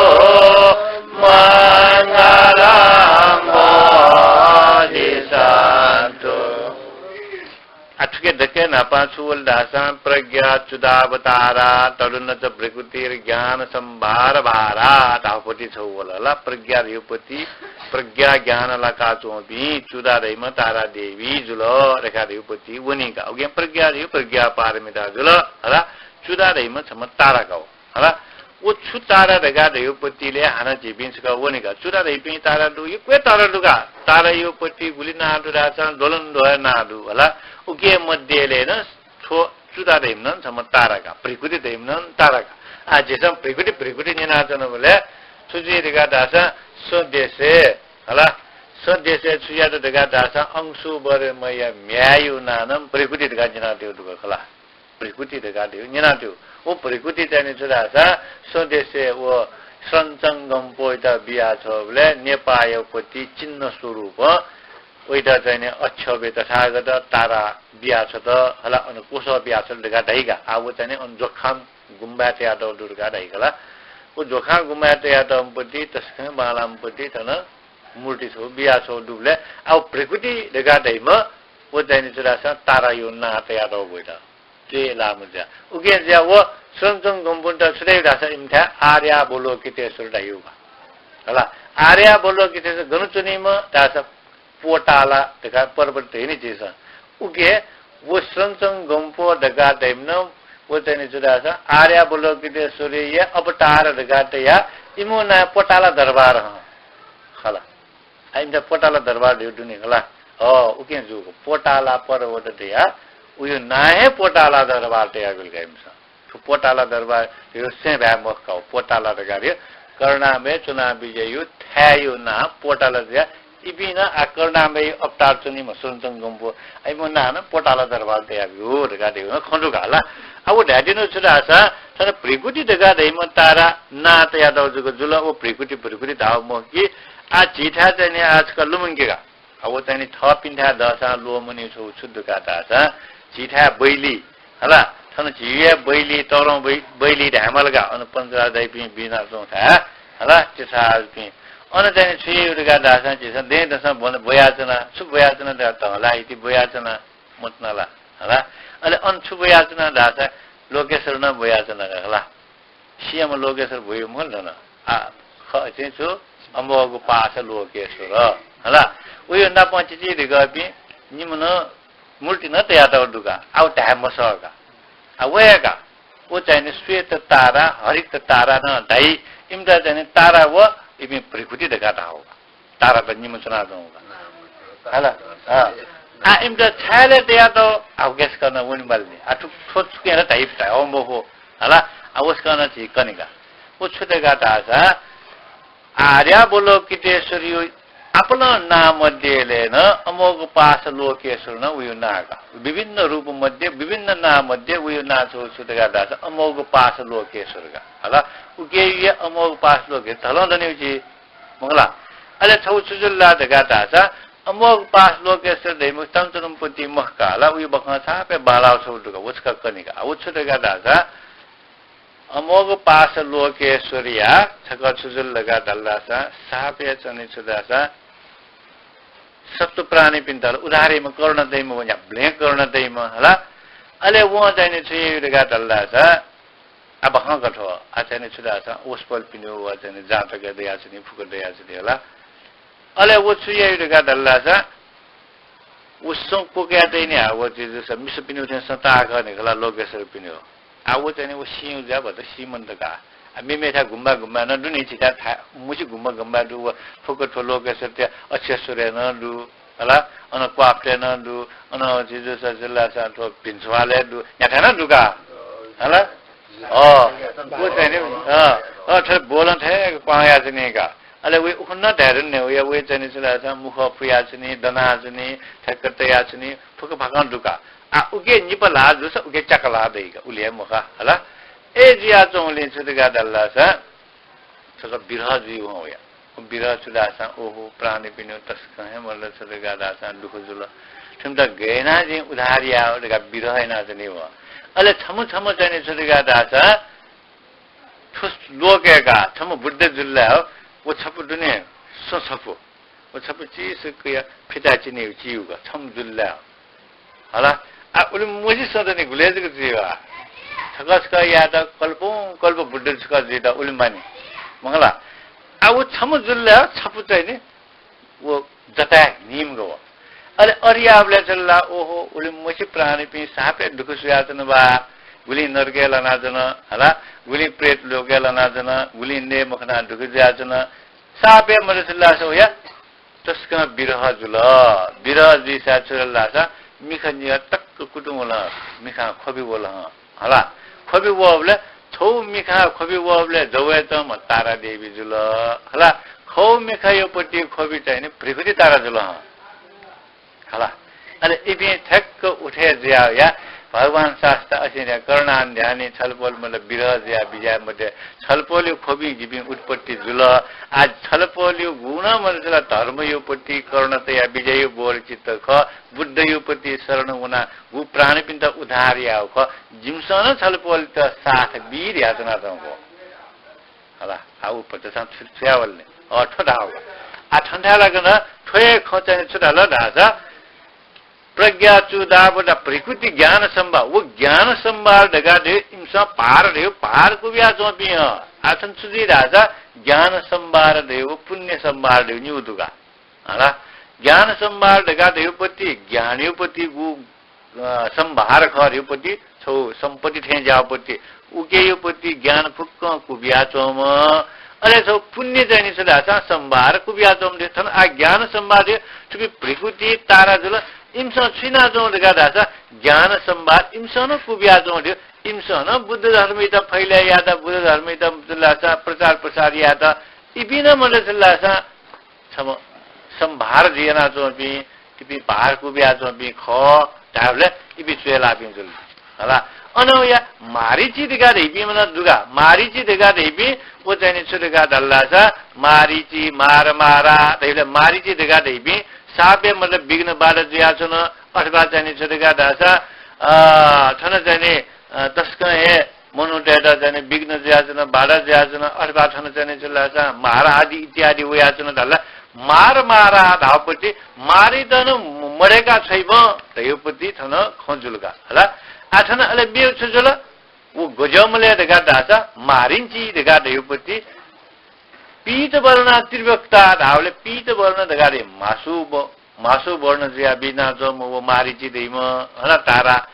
मङ्गलं मोदिसन्तु। आ, थुके दकलय् न्हापां छु वल धाःसां, प्रज्ञा चूडावतारा तरुणुत भृकुटिर्ज्ञानसम्भार भारा धाःगुपति छगू वल हला। प्रज्ञा धयागुपति, प्रज्ञा ज्ञान लाकाच्वंपिं चूडा धइम्ह तारा देवी जुल धकाः धयागुपति वनी का। उकिं प्रज्ञा धयागु प्रज्ञा पारमिता जुल हला। चूडा धइम्ह छम्ह तारा का व। हला, व छु तारा धकाः धयागुपतिलय् हानं झीपिं छकः वनी का। चूडा धइपिं तारा दु, यक्व हे तारा दु का। तारायागुपति गुलि नां दु धाःसां द्वलंद्वः नां दु हला। उके मध्येलय् नं थ्व चूडा धइम्ह नं छम्ह तारा का, भृकुटि धइम्ह नं तारा का। आः झीसं भृकुटि, भृकुटि न्यनाच्वनाबलय् छु जुइ धकाः धाःसां सँ देशय्, हला, सँ देशय् छु यात धकाः धाःसां अंशुवर्मया म्ह्याय्‌यागु नां नं भृकुटि धकाः न्यनातःगु दु का खला। भृकुटि धकाः धयागु न्यनातःगु। व भृकुटि चाहिँ नि छु धाःसा सँ देशय् व स्रंचंगम्पोयात बियाछ्वःबलय् नेपाःयागुपति चिन्ह स्वरूपं वयात चाहिँ नि अक्षोभ्य तथागत तारा बियाछ्वत हला, अन क्वसः बियाछ्वत धकाः धाइ का। आः व चाहिँ नि अन ज्वखां गुम्बाय् तयातःगु दु धकाः धाइ का ला। व ज्वखां गुम्बाय् तयातःम्हपति तसकं बांलाःम्हपति थन मूर्ति छगू बियाछ्वःगु दुबलय् आः व भृकुटि धकाः धाइम्ह व चाहिँ नि छु धाःसा तारायागु नां तयातःगु वयात। त्वय् लाःम्ह जुया। उकिं जुया व स्रंचंगम्पोयात छु धाइ धाःसा इमिथाय् आर्यावलोकितेश्वर धाइगु का। हला, आर्यावलोकितेश्वर गन च्वनीम्ह धाःसा पोटाला धकाः पर्वत धयानि झीसं। उके व स्रंचंगम्पो धकाः धाइम्ह नं व चाहिँ नि छु धाःसा आर्यावलोकितेश्वरया अवतार धकाः तयाः इमिगु नां पोटाला दरबार हं। हला। आ, इमित पोटाला दरबार धयागु दु नि हला। हँ, उकिं जूगु। पोटाला पर्वत धयाः उया नां हे पोटाला दरबार तयाबिल का इमिसं। थ्व पोटाला दरबार धयागु स्वयेबलय् मखु का, पोटाला धकाः धयागु करुणामय चुनाबिज्याया थाय्‌या नां पोटाला जुयाः इपिं नं आ करुणामय अवतार च्वनीम्ह स्रंचंगम्पो, आ इमिगु नां नं पोटाला दरबार तयाबिल धकाः धयागु नं खँ दु का हला। आ व धायेत्यंगु छु धाःसा थन भृकुटि धकाः धाइम्ह तारा नां तयातःगु जक जुल, व भृकुटि भृकुटि धाःगु मखु कि। आ झीथाय् चाहिँ नि आजकाल लुमंके का। आ, व चाहिँ नि थःपिन्थाय् दःसां ल्वःमनी छगू छु दु का धाःसा, झीथाय् बैली, हला, थन झीया बैली, तःधं बै-, बैली धायेमाल का, अन पञ्चराज दाइपिं बिनाच्वंथाय्, हला, तिसापिं। अन चाहिँ नि छु याइ धका धाःसां, झीसं दँय्‌दसं ब्वयाच्वना, छु ब्वयाच्वना धका धं ला इति ब्वयाच्वना, मच्वना ला, हला। अले अन छु ब्वयाच्वना धाःसा, लोकेश्वर नं ब्वयाच्वना का, हला। सियाम्ह लोकेश्वर ब्वयागु मखु ला थन। आ, खः चाहिँ छु, अम्बःगु पासा लोकेश्वर। हला, उयो नापं चिचीधिकःपिं निम्ह नं मूर्ति नं तयातःगु दु का, आः व धाये मसः का। आः व हे का, व चाहिँ नि श्वेत तारा, हरित तारा नं धाइ, इमित चाहिँ नि तारा व इपिं भृकुटी धकाः धाःगु का। तारात निम्ह च्वनाच्वंगु का। हला? अँ। आः इमित छाय् लय् तयातःगु, आः व गय् सकं नं वने माल नि। आः थु, थ्व छुकिं ला धाइ, धाइ, अँ मखु। हला? आः व सकं नं झी कने का। व छु धकाः धाःसा, आर्यावलोकितेश्वरया आपालं नां मध्यय् नं अमोघपाश लोकेश्वर नं वया नां का। विभिन्न रूप मध्ये, विभिन्न नां मध्ये वया नां छु, छु धकाः धाःसा अमोघपाश लोकेश्वर का। हला? उकिया अमोघपाश लोकेश्वर धलं धन्यु छि मखु ला। अले छगू छु जुल ला धकाः धाःसा अमोघपाश लोकेश्वर धइम्ह चञ्चुरम्पति मखु का। हला? वया बखं छापय् बांलाःगु छगू दु का, व छकः कने का। व छु धकाः धाःसा अमोघपाश लोकेश्वरया छकः छु जुल धकाः धाल धाःसा, सापय् चाहिँ नि छु धाःसा, सत्त्व प्राणीपिन्त उद्धार याइम्ह, करुणा दइम्ह, व न्ह्याबलें करुणा दइम्ह, हला। अले वं चाहिँ नि छु याइ धकाः धाल धाःसा, आः बाखं का थ्व, आः चाहिँ नि छु धाःसा, वसपोलपिनिगु व चाहिँ नि जातकय् दयाच्वनी, फुक्क दयाच्वनी, हला। अले व छु याइ धकाः धाल धाःसा, व सँ क्वकया तइ नि, आः व चाहिँ जूसा मिसापिनिगु थें सँ ताःकः नि खला लोकेश्वरपिनिगु। आः व चाहिँ नि व सीगु जुयाः भचा सीमन्त का। आः मेमेथाय् गुम्बा गुम्बा नं दु नि, झीथाय् था-, मुसि गुम्बा गुम्बा दु, व फुक्क थ्व लोकेश्वरतय् अक्षेश्वरय् नं दु, हला, अन क्वापतय् नं दु, अन चाहिँ जूसा जुल धाःसा थ्व भिंसवालय् दु, न्ह्याथाय् नं दु का। हला? अँ, व चाहिँ नि, अँ, अँ, थथे ब्वलं थथे क्वहां याच्वनी का। अले वया उखुन्हु नं धाये धुन नि, वया, वया चाहिँ नि छु धाःसा मुखः पुयाच्वनी, दनाच्वनी, थ्याक्क तयाच्वनी, फुक्क फाक्कं दु का। आः उके निपा ल्हाः जूसा उके च्याका ल्हाः दइ का, उलि हे मखु, हला। अय् जुयाच्वंगुलिं छु धकाः धाल धाःसा, छकः विरह जुइ वं वया। विरह छु धाःसा, ओहो, प्राणीपिनिगु तसकं हे मतलब छु धकाः धाःसा दुःख जुल। थुमित गय् यानाः जिं उद्धार याये धकाः विरह यानाच्वनी वं। अले छम्ह छम्ह चाहिँ नि छु धकाः धाःसा, थ्व लोकय् का छम्ह बुद्ध जुल धाः, व छपु दु नि, सँ छपु। व छपु चिसुक्कया फिता चिनिगु चिउक छम्ह जुल धाः। हला, आः उलि मछि सँ त नि गुलय् जक जुइ वा। छकः छकः यायेत कल्पौं कल्प बुद्ध छकः जुइत उलि मानि। मखु ला? आः व छम्ह जुल धाः, छपु चाहिँ नि व जताय् न्हीम्ह व। अले अथे याःबलय् छु ला, ओहो, उलि मछि प्राणीपिं सापय् दुःख सुयाच्वन बा, गुलिं नरकय् लानाच्वन, हला, गुलिं प्रेत लोकय् लानाच्वन, गुलिं नये मखनाः दुःख जुयाच्वन। सापय् मतलब छु ला धाःसा वया तसकं विरह जुल। विरह जुइसा छु जुल धाःसा मिखा निगः तक्क कुतुं वल, मिखां ख्वबि वल हं। हला, ख्वबि वःबलय् छगू मिखां ख्वबि वःबलय् जवय् च्वंम्ह तारा देवी जुल। हला, खव मिखाया पति ख्वबि चाहिँ नि भृकुटी तारा जुल हं। हला, अले इपिं ठ्याक्क उथे जुयाः या भगवान शास्ता असिं या करुणान ध्यानी छलपोल मतलब विरह जुयाः बिज्याये मते। छलपोलया ख्वबिं जिपिं उत्पत्ति जुल। आः छलपोलया गुगु नं मतलब छु ला धर्मया पति करुणा तयाः बिज्याःगु बोधचित्त खः, बुद्धया पति शरण वनाः गु प्राणीपिन्त उद्धार याःगु खः। जिमिसं नं छलपोलयात साथ बी धयाच्वनाच्वंगु। हला, आः उ पचासं छु, छु यावल नि? अ, थ्व धाःगु। आः थन थाय् लाक नं थ्व हे खँ चाहिँ छु धाल धाःसा, प्रज्ञा चूडामणि भृकुटी ज्ञान सम्भार, व ज्ञान सम्भार धकाः धयो इमिसं भार धयो भार क्वबियाच्वंपिं हं। आः थन छु जुइ धाःसा ज्ञान सम्भार धयो व पुण्य सम्भार धयो निगू दु का। हला, ज्ञान सम्भार धकाः धयो पति ज्ञानया पति गु अ, सम्भार खः धयो पति, छगू सम्पत्ति थें ज्याःगु पति, उकेया पति ज्ञान फुक्कं क्वबियाच्वंम्ह। अले छगू पुण्य चाहिँ नि छु धाःसा सम्भार क्वबियाच्वंम्ह दु। थन आः ज्ञान सम्भार धयो, थुपिं भृकुटी तारा जुल, इमिसं छु यानाच्वंगु धकाः धाःसा ज्ञान सम्भार इमिसं नं क्वबियाच्वंगु दु। इमिसं नं बुद्ध धर्मयात फैलय् यायेत, बुद्ध धर्मयात छु धाःसा प्रचार प्रसार यायेत, इपिं नं मतलब छु धाःसा छम्ह सम्भार जुइ यानाच्वंपिं, इपिं भार क्वबियाच्वंपिं खः धायेबलय् इपिं च्वय् लाःपिं जुल। हला, अन वया मारीचि धकाः धइपिं नं दु का। मारीचि धकाः धइपिं व चाहिँ नि छु धकाः धाल धाःसा मारीचि, मार, मारा धइबलय् मारीचि धकाः धइपिं सापय् मतलब विघ्न बाधा जुयाच्वन, अथवा चाहिँ नि छु धकाः धाःसा, अ, थन चाहिँ नि, अ, तसकं हे मनूतय्‌त चाहिँ नि विघ्न जुयाच्वन, बाधा जुयाच्वन, अथवा थन चाहिँ नि छु धाःसा मार आदि इत्यादि वयाच्वन धाल। मार मारा धाःगु पति मारीत नं मदय्‌का छ्वइम्ह धइगु पति थन खँ जुल का। हला, आः थन अले मेगु छु जुल? व गज्याःम्ह ले धकाः धाःसा मारीचि धकाः धइगु पति पीतवर्णा त्रिवक्ता धाःबलय् पीतवर्ण धकाः धइगु म्हासू व म्हासु वर्ण जुया बिना च्वंम्ह व मारीचि धइम्ह, हला तारा,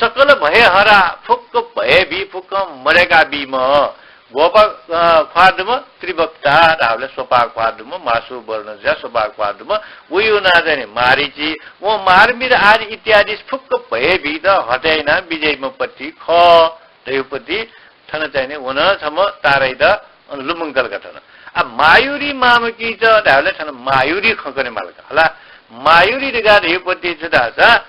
सकल भय हरा, फुक्क भय बी, फुक्क मदय्का बीम्ह, ग्वपा, अ, ख्वाः दुम्ह त्रिवक्ता धाःबलय् स्वपा ख्वाः दुम्ह, म्हासु वर्ण जुया स्वपा ख्वाः दुम्ह, वयु नां चाहिँ नि मारीचि, व मार्मिर आदि इत्यादि फुक्क भय बीत हतय् याना बिज्याइम्ह पति खः धयुपति थन चाहिँ नि व नं छम्ह ताराइत अन लुमंकल का थन। आ, मायुरी मामकीच धाःबलय् थन मायुरी खँ कने माल का। हला, मायुरी धकाः धयुपति छु धाःसा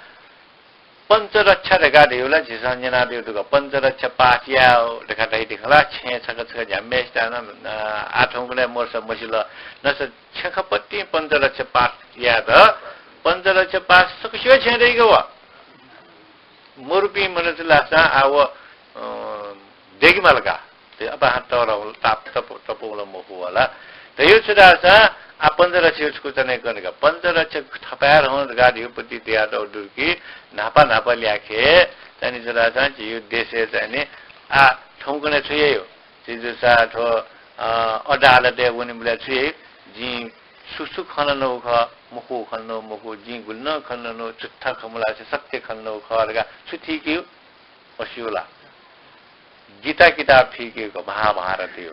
पञ्चरक्षा धकाः धयु ला झीसं न्यनातयु दु का। पञ्चरक्षा पाठ यायेगु धकाः धइथें खला, छेँ छकः छकः झ्याम्बेसित नं, अ, आः थौंकन्हय् मोरस मसिल। नस छेँखपतिं पञ्चरक्षा पाठ यायेत, पञ्चरक्षा पाठ सकसिया छेँ दइगु व। मरुपिं मनूत लाःसां आ व, अ, देगि माल का। ते अपाहां तःधं ताप तप, तपौल मखु वला। धयु छु धाःसा आ पञ्चरक्षा छकू चने कने का। पञ्चरक्षा थपाय् धं धकाः धयुपति तयातःगु दु कि न्हापा न्हापा ल्याखे चाहिँ नि छु धाःसां झीयु देशय् चाहिँ नि आ थौंकन्हय् छु यायु। झी जूसा थ्व, अ, अदालतय् वनेबलय् छु याइ, जिं सु सु खँ ल्हानागु खः, मखु खँ ल्हानागु मखु, जिं गुलि नं खँ ल्हानागु, झुट्ठा खँ मल्हासे सत्य खँ ल्हानागु खः धकाः छु थीकेगु? वसिउ ला? गीता किताब थीकेगु खः, महाभारतयु।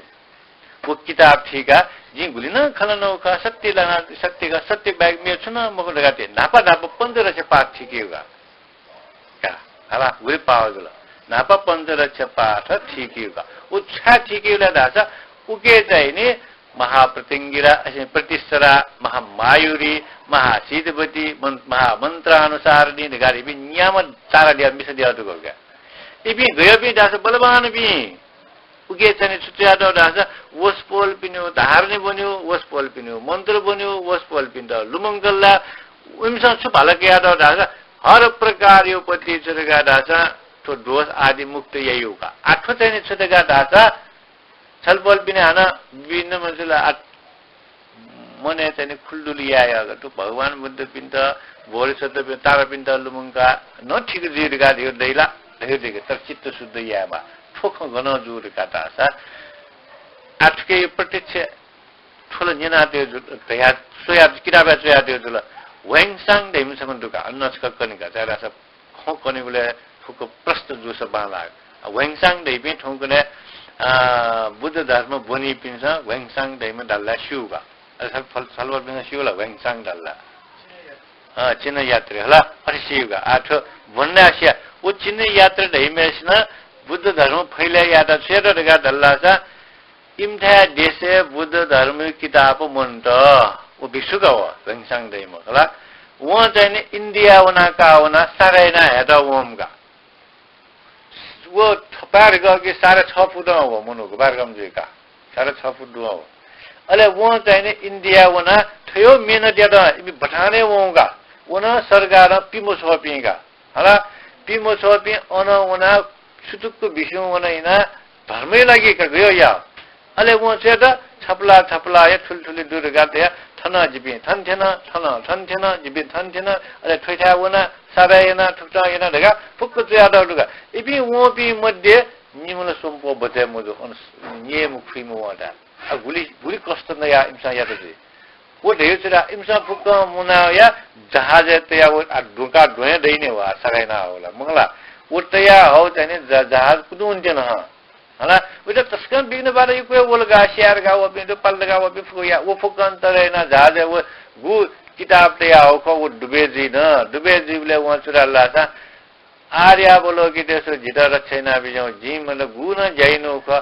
व किताब थीकाः जिं गुलि नं खँ ल्हानागु खः, सत्य ल्हाना, सत्य खः, सत्य बाहेक मेगु छुं नं मखु धकाः धयाः न्हापा न्हापा पञ्चरक्षा पाठ थीकेगु का। का, हला, गुलि पाः जुल। न्हापा पञ्चरक्षा पाठ थीकेगु का। उ छाय् थीकेगु ला धाःसा उके चाहिँ नि महाप्रत्यंगिरा, अ, प्रतिसरा, महामायुरी, महासिद्धवती, मन-, महामन्त्रानुसारिणी धकाः इपिं न्याम्ह तारा दया, मिसा दया दुगु का। इपिं गय्‌पिं धाःसा बलवानपिं। उके चाहिँ नि छु च्वयातःगु धाःसा वसपोलपिनिगु धारणी ब्वन्यु, वसपोलपिनिगु मन्त्र ब्वन्यु, वसपोलपिन्त लुमंकल ला, इमिसं छु भाला कयातःगु धाःसा हर प्रकारयु पति छु धकाः धाःसा थ्व दोष आदि मुक्त याइगु का। आ थ्व चाहिँ नि छु धकाः धाःसा छलपोलपिनि हानं विभिन्न मनुष्यला आ मनय् चाहिँ नि खुल्दुलि यायेगु का। थ्व भगवान बुद्धपिन्त, बोधिसत्वपिन्त, तारापिन्त लुमंका नं ठीक जुइ धकाः धयु दइ ला? धयु दइ का, तर चित्त शुद्ध यायेमाः। थ्व खँ गनं जू धकाः धाःसा आ थुके प्रत्यक्ष थ्व ला न्यनातयु जुल, धया, स्वया, किताबय् च्वयातयु जुल। ह्वेंसाङ धइम्ह छम्ह दु का, अन छकः कने का, चाहिँ धाःसा खँ कनेबलय् फुक्क प्रष्ट जूसा बांलाः। ह्वेंसाङ धइपिं थौंकन्हय्, अ, बुद्ध धर्म ब्वनीपिन्सं ह्वेंसाङ धइम्ह धाल ला स्यू का। अले छल-, छल-, छलपोलपिन्सं स्यू ला ह्वेंसाङ धाल ला? अ, चिन्ह यात्री हला, अथे स्यू का। आ थ्व ब्वनाः स्या, व चिन्ह यात्री धइम्हय्‌सिनं बुद्ध धर्म फैलय् यायेत छु यात धकाः धाल धाःसा इमिथाय् देशय् बुद्ध धर्मयु किताब मन्त। व भिक्षु का व, ह्वेंसाङ धइम्ह हला। वं चाहिँ नि इन्डिया वनाः का वनाः सारायना हयेत वंम्ह का। व थपाय् धकाः कि साढे छ फुटं व मनू गपाय् रकम जुइ का। साढे छ फुट दुं व। अले वं चाहिँ नि इन्डिया वनाः थय् मेहनत यात, इमि बथानय् वं का। व नं सरकारं पि मछ्वःपिं का। हला, पि मछ्वःपिं अन वनाः सुतुक्क बिस्युं वन इनाः धर्मय् लागि का गयो या। अले वं छु यात, छपला छपला हे थुलि थुलि दु धकाः तया, थन जिपिं थन थ्यन, थन थन थ्यन, जिपिं थन थ्यन, अले थ्वथाय् वना, सारायना, थुकथं याना धकाः फुक्क च्वयातःगु दु का। इपिं वंपिं मध्ये निम्ह ला स्वंपो बचय् मजू, अन न्येम्ह खुइम्ह वं धा। आ, गुलि, गुलि कष्ट नयाः इमिसं यात जुइ। व धयु छु ला, इमिसं फुक्कं मुनाः या जहाजय् तया व, आ, दुंका दुहें दइने व, आ, सगाइ ना होला। मंगला, व तया हौ चाहिँ नि ज-, जहाज कुतुं त्यन हं। हला, उइत तसकं विघ्न बाधा यक्व वल का, स्यार का, वपिं दु, पाल का, वपिं फुक्क या, व फुक्कं तरे ना जहाजय् व गु किताब तया हौ ख, व डुबे जुइ न, डुबे जुइबलय् वं छु ला लासा, आर्यावलोकितेश्वर जितः रक्षा यानाबिज्याहुँ, जिं मतलब गुगु नं ज्या यानागु खः,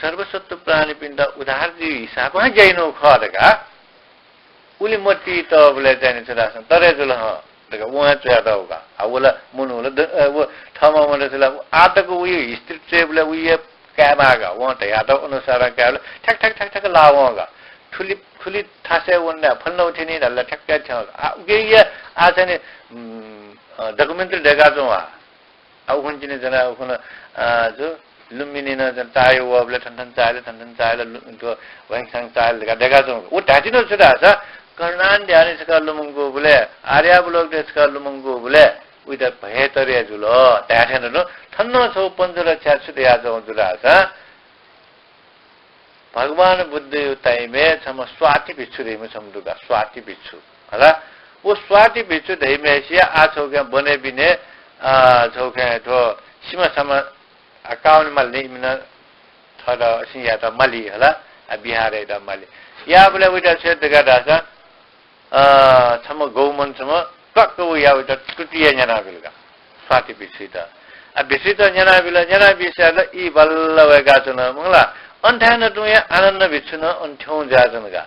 सर्वसत्त्व प्राणीपिन्त उद्धार जुइगु हिसाबं ज्या यानागु खः धकाः उलि मतिइ तःबलय् चाहिँ नि छु धाःसा तरे जुल हं धकाः वं हे च्वयातःगु का। आ, व ला मनू ला द-, अ, व थःम्हं मतलब छु ला, आः तक उयो history च्वयेबलय् उयो कायेमाः का। वं धयातःगु अनुसारं कायेबलय् ठ्याक ठ्याक ठ्याक ठ्याक लाः वं का। थुलि, थुलि थासय् वनाः फल्ना उठेनि धाल ला ठ्याक्क थ्यं का। आ, उकिया आः चाहिँ नि, उम्, अ, documentary दय्काच्वं आ। आ, उखुन्हु चिने जना, उखुन्हु, अ, जो लुम्बिनीं नं जना चाःह्यू वःबलय् थन थन चाःहिल, थन थन चाःहिल, लु-, थ्व ह्वाइङसाङ चाःहिल धकाः दय्काच्वंगु। व धात्थें नं छु धाःसा, करुणान ध्यानय् छकः लुमंकूबलय्, आर्यावलोकितेश्वर छकः लुमंकूबलय्, उइत भय तरे जुल, धाये थें नं, थन नं छगू पञ्चरक्षा छु धयाच्वंगु दु धाःसा, भगवान बुद्धया time-य् छम्ह स्वाति भिक्षु धइम्ह छम्ह दु का, स्वाति भिक्षु। हला, व स्वाति भिक्षु धइम्हेसिया आः छौखें बने बिने, अ, छौखें थ्व सिमा समा, अ, काउने माली नि, इमिनं थःत सिंयात माली हला, अ, विहारय् यात माली। याःबलय् वइत छेँ दगा धाःसा, अ, छम्ह गौमन छम्ह त्वाक्क व याः वइत तुतिया न्यानाबिल का। स्वाति भिक्षुइत। अ, भिक्षुइत न्यानाबिल, न्यानाबिस्यात ई बल्ल वय्काच्वन। मंगला, अन थाय् नतुं हे आनन्द भिक्षु नं अन थ्यंगु जुयाच्वन का।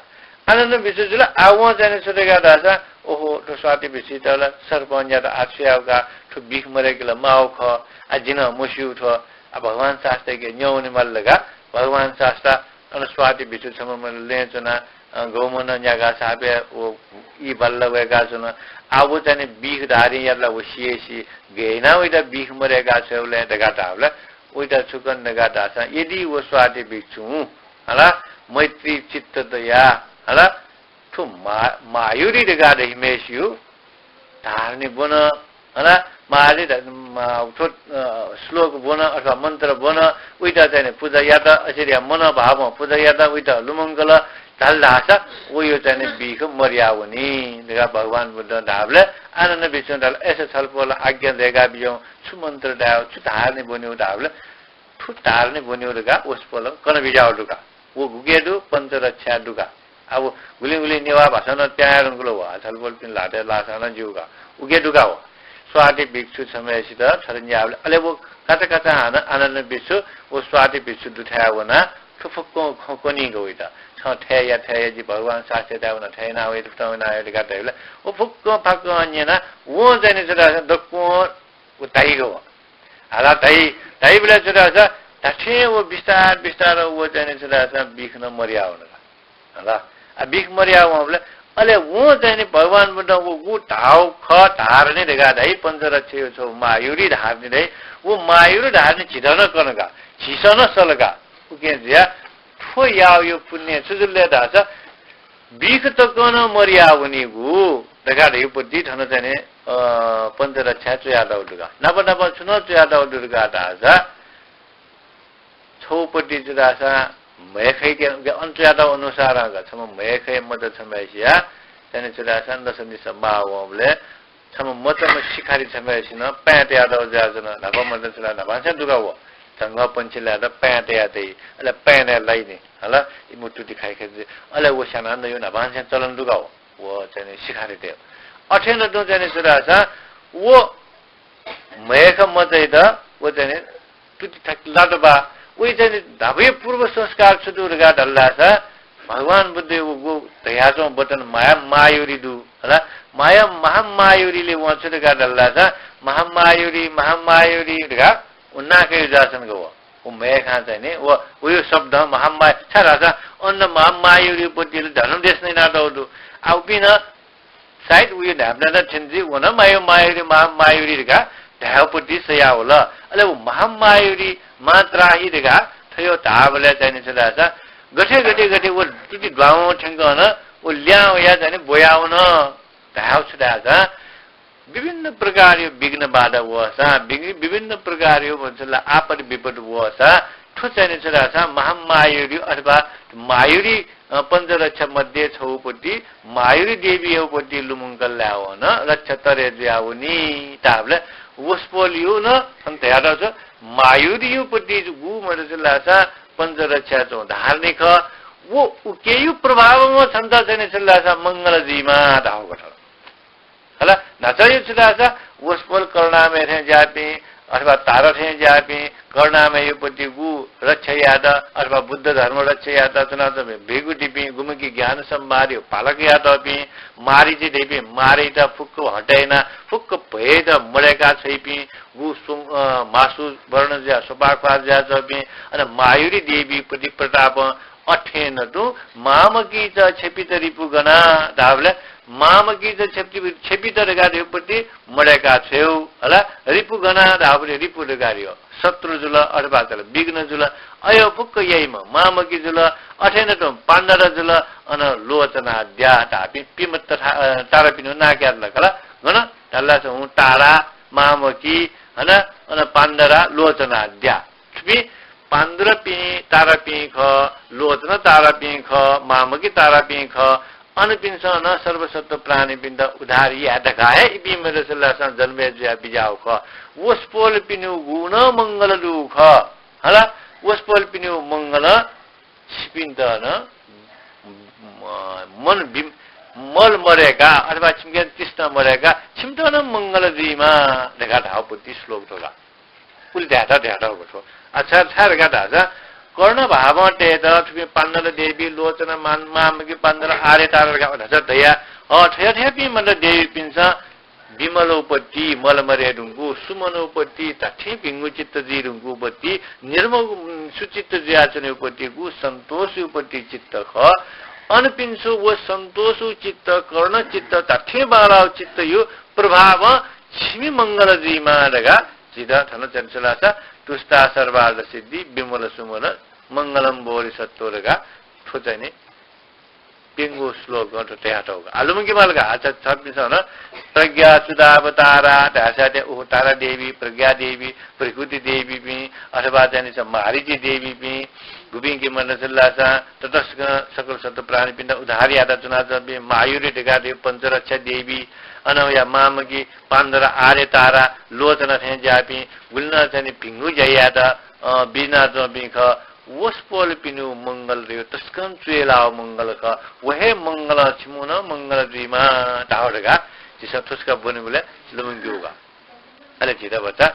आनन्द भिक्षु जुल, आः वं चाहिँ नि छु धकाः धाःसा, ओहो, थ्व स्वाति भिक्षुइत ला सर्पं न्यात, आः छु यायेगु का, थ्व बिख मदय्केगु ला माःगु खः, आः जिं नं मस्यू थ्व, आः भगवान शास्तायाके न्यंवने माल धकाः भगवान शास्ता अन स्वाति भिक्षु छम्ह लँय् च्वनाः, अ, गौमनं न्याकाः सापय् व ई बल्ल वय्काच्वन। आः व चाहिँ नि बिख धाःगु यात ला व सियासी गय् यानाः वइत बिख मदय्का छ्वयेबलय् धकाः धाःबलय् वइत छु कन धकाः धाःसा, यदि व स्वाति भिक्षुं हला, मैत्री चित्त तयाः हला, थ्व मा-, मायुरी धकाः धइम्हेसियु धारणी ब्वन, हला, माली ध-, मा-, थ्व, अ, श्लोक ब्वन अथवा मन्त्र ब्वन, उइत चाहिँ नि पुजा यात, असिरिया मनोभावं पुजा यात, उइत लुमंकल धाल धाःसा, वयो चाहिँ नि बिख मदया वनी धकाः भगवान बुद्धं धाःबलय् आनन्द भिक्षुं धाल, अय्सा छलपोलं आज्ञा दय्का बिज्याहुँ, छु मन्त्र धायेगु, छु धारणी ब्वनेगु धाःबलय् थ्व धारणी ब्वनेगु धकाः वसपोलं कना बिज्याःगु दु का। व गुके दु, पञ्चरक्षा दु का। अब गुलिं गुलिं नेवाः भाषां नं त्याये धुंकल व, छलपोलपिं ल्हातय् लाःसां नं ज्यू का। उके दु का व। स्वाति भिक्षु छम्हय्सित छरंज्याःबलय् अले व काचा काचा हानं आनन्द भिक्षु व स्वाति भिक्षु दुथाय् वनाः थ्व फुक्कं खँ क्वनीगु वइत। छं थथे या, थथे या, जि भगवान शास्तायाथाय् वनाः थथे याना वये, थथे याना वये धकाः धाइबलय् व फुक्कं फाक्कं न्यनाः वं चाहिँ नि छु धाःसा दक्वं व धाइगु व। हला धाइ, धाइबलय् छु धाःसा धात्थें व बिस्तार बिस्तार व चाहिँ नि छु धाःसा बिख नं मदया वन का। हला, आ, बिख मदया वंबलय् अले वं चाहिँ नि भगवान बुद्धं व गु धाःगु खः धारणी धकाः धाइ, पञ्चरक्षाया छगू मायुरी धारणी धाइ, व मायुरी धारणी झीत नं कन का, झीसं नं सल का। उकिं जुयाः थ्व याःगु पुण्यं छु जुल धाःसा बिख तकं नं मदया वनीगु धकाः धइगु पति थन चाहिँ नि, अ, पञ्चरक्षाय् च्वयातःगु दु का। नाप नाप छुं नं च्वयातःगु दु का धाःसा छगू पति छु धाःसा म्हय्खय् के, के अन च्वयातःगु अनुसारं का, छम्ह म्हय्खय् मचा छम्हय्सिया चाहिँ नि छु धाःसा नसा निसा माः वंबलय् छम्ह मचाम्ह शिकारी छम्हय्सिनं पाँय् तयातःगु जुयाच्वन। न्हापा मचा छु ला न्हापांनिसें दु का व। झंगःपंक्षीतय्त पाँय् तयातइ, अले पाँय् नये लाइ नि। हला, इमिगु तुति खाइ खाइ जुइ। अले व स्यानाः नयेगु न्हापांनिसें चलन दु का व। व चाहिँ नि शिकारीतय्। अथे नं तुं चाहिँ नि छु धाःसा व म्हय्खा मचाइत व चाहिँ नि तुति थाकि लात बा। वइ चाहिँ नि न्हापाया पूर्व संस्कार छु दु धकाः धाल धाःसा भगवान बुद्धया व गु धयाच्वंगु वचन महामायुरी दु। हला, माया महामायुरीले वं छु धकाः धाल धाःसा महामायुरी, महामायुरी धकाः व नां कयागु जुयाच्वन का व। व म्हय्खां चाहिँ नि, व, वया शब्दं महामाया, छाय्धाःसा अन महामायुरी पति ला धर्मदेशना यानातःगु दु। आ, उपिं नं सायद वया न्हाय्पनय् नं थ्यन जुइ, व नं माया मायुरी, महामायुरी धकाः धायेगु पति सयावल। अले व महामायुरी मां त्राहि धकाः थ्व धाःबलय् चाहिँ नि छु धाःसा गथे गथे गथे व तुति द्वावं थ्यंकं नं व ल्याहां वयाः चाहिँ नि ब्वयावन धायेगु छु धाःसा विभिन्न प्रकारया विघ्न बाधा वःसां, विघ्न, विभिन्न प्रकारया भन्छ ला आपत विपत वःसां, थ्व चाहिँ नि छु धाःसा महामायुरी अथवा मायुरी, अ, पञ्चरक्षा मध्ये छगू पति मायुरी देवीया पति लुमंकल धायेवं नं रक्षा तरे जुयावनी धाःबलय् वसपोलया नं थन धयातःगु छ, मायुरीया पति गु मदय् छु धाःसा पञ्चरक्षा च्वंगु धारणी खः, व उकेया प्रभावं छन्त चाहिँ नि छु धाःसा मंगल जुइमा धाःगु खः। हला, न्हाचः छु धाःसा वसपोल करुणामय थें ज्याःपिं अथवा तारा थें ज्याःपिं करुणामयया पति गु रक्षा यायेत अथवा बुद्ध धर्म रक्षा यायेत च्वनाच्वंपिं भृगुद्वीपीं गुम्हकी ज्ञान सम्भारया पालक याःतःपिं मारीचि धइपिं मारयात फुक्क हटय् यानाः फुक्क भययात मदय्का छ्वइपिं गु सुं, अ, म्हासु वर्ण जुयाः सोपाख्वार जुयाच्वंपिं अन मायुरी देवीया पति प्रतापं अथें नं तुं मामकीचा क्षपित रिपु गना धाःबलय् मामकीच क्षपि-, क्षपित धकाः धइगु पति मदय्का छ्वयेगु, हला, रिपु गना धाःबलय् रिपु धकाः धइगु शत्रु जुल, अथवा चल विघ्न जुल, अय् फुक्क याइम्ह मामकी जुल, अथें नं तुं पाण्डरा जुल, अन लोचनाद्या धाःपिं पिम्ह तथा, अ, तारापिनिगु नां कयातल का ला। गन धाल धाःसा हुं तारा, मामकी, हला, अन पाण्डरा, लोचनाद्या। थुपिं पाण्डुरापिं तारापिं खः, लोचना तारापिं खः, मामकी तारापिं खः। अनपिन्सं नं सर्वसत्व प्राणीपिन्त उद्धार याये धकाः हे इपिं मदय् जुयाः जन्म जुयाः बिज्याःगु खः। वसपोलपिनिगु नं मंगल दुगु खः। हला, वसपोलपिनिगु मंगलं छिपिन्त नं, म-, मन बिम-, मल मदय्का अथवा छिमिके तृष्णा मदय्का छिमित नं मंगल जुइमा धकाः धाःगु पति श्लोक थ्व का। उलि धायेत धयातःगु थ्व। अच्छा, छाय् धकाः धाःसा, कर्ण भावं तयेत थुपिं पाण्डर देवी, लोचन, मान-, मामकी, पाण्डर, आर्यतारा धकाः धाःसा धया, अ, थज्याःपिं मण्डर देवीपिन्सं विमल उपति, मल मदये धुंकूगु, सुमन उपति, धात्थें भिंगु चित्त जुइ धुंकूगु उपति, निर्मल, उम्, सुचित्त जुयाच्वने उपतिगु सन्तोष उपति चित्त खः। अनपिन्सु व सन्तोष चित्त, कर्ण चित्त, धात्थें बांलाःगु चित्तयु प्रभावं छिमि मंगल जुइमा धकाः झीत थन च्वने छ्वलासा तुष्टा सर्वार्थ सिद्धि विमल सुमन मंगलम बोधिसत्व धकाः थ्व चाहिँ नि प्यंगू श्लोकं थ्व तयातःगु। आः लुमंके माल का। अच्छा, छपिन्सं नं प्रज्ञा सुधावतारा धाःसा चाहिँ उखु तारा देवी, प्रज्ञा देवी, भृकुटी देवीपिं अथवा चाहिँ नि छ मारीची देवीपिं, गुपिं कि मण्डर छ्वलासा ततसकं सकल सत्व प्राणीपिन्त उद्धार यायेत च्वनाच्वंपिं मायुरी धकाः देवी, पञ्चरक्षा देवी, अन वया मामकी, पाण्डर, आर्यतारा, लोचना थें ज्याःपिं, गुलिं नं चाहिँ नि भिंगु ज्या यायेत, अ, बिज्यानाच्वंपिं खः। वसपोलपिनिगु मंगल धइगु तसकं च्वय् लाःगु मंगल खः। व हे मंगलं छिमिगु नं मंगल जुइमा धाःगु धकाः झीसं थ्व छकः ब्वनेबलय् लुमंकेगु का। अले झीत भचा,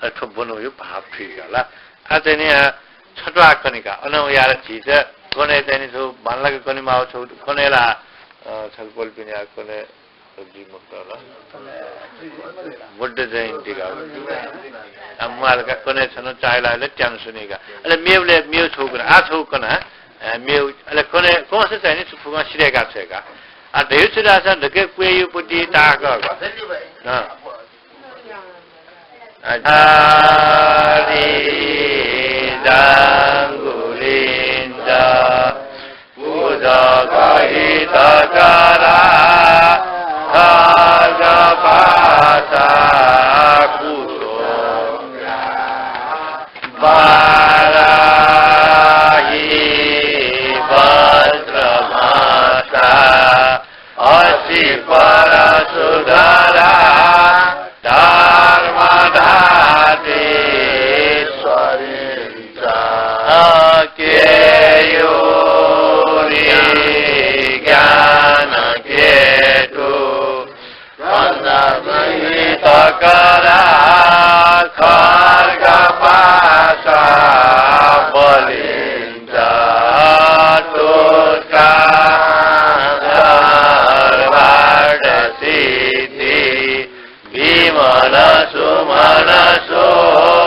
अले थ्व ब्वनेगुया भाव थुइका ला। आः चाहिँ नि, आ, छत्वाः कने का। अनं वयाः झीत कने चाहिँ नि छगू बांलाक कने माःगु छगू कने ला, अ, छलपोलपिनि आ कने जुइ मखुत ला। बुद्ध जयन्ती का। आ, म्वाल का कने छन्हु चाःहिला अले त्यानु स्वनी का। अले मेगु ले मेगु छगू कने, आ छगू कने, आ, मेगु, अले कने कंसा चाहिँ नि छु फुकं सिधय्का छ्वय्का। आ, धयागु छु धाःसा ढुके क्वय् उपति ताःक का। अँ। आरिदाङ्गुलिञ्च भुजगहितकरा खड्गपाशा कुसुम वाराही वज्रमस्ता असिपरशुधरा धर्मधात्रीश्वरीं च केयूरी ज्ञानकेतु खण्डगहितकरा खड्गपाशा बलिं च तुष्टा सर्वार्थसिद्धि विमल सुमन सुमंगलं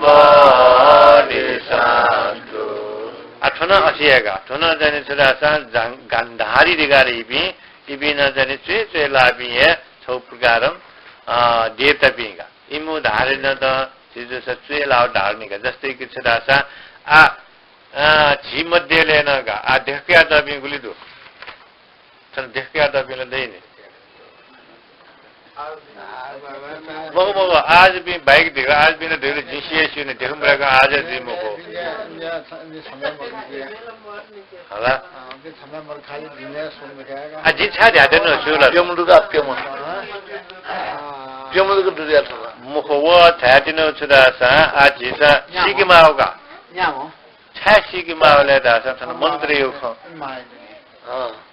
बोधिसन्तु। आ, थ्व नं अथे हे का। थ्व नं चाहिँ नि छु धाःसा जां-, गान्धारी धकाः इपिं, इपिं नं चाहिँ नि च्वय् च्वय् लाःपिं हे छगू प्रकारं, अ, देवतापिं का। इमिगु धारणा नं त झी जूसा च्वय् लाःगु धारणा का। जस्तै कि छु धाःसा, आ, अ, झी मध्यय् नं का, आ, ध्यक्कयातःपिं गुलि दु? थन ध्यक्कयातःपिं ला दइ नि। मखु, मखु, आःजपिं बाहेक ध्यक्क, आःजपिं ला ध्यक्क जिं सिया स्यू नि, ध्यक्क मदय्क आःजय् जुइ मखु। हला। आ, जिं छाय् धयाथें च्वं ला? प्यम्ह दु का, प्यम्ह। प्यम्ह दु का दुरिया थला। मखु, व धयाथें च्वं धाःसा, आ, झीसं सीके माःगु का। छाय् सीके माःगु ले धाःसा थन मन्त्रया खँ। अँ।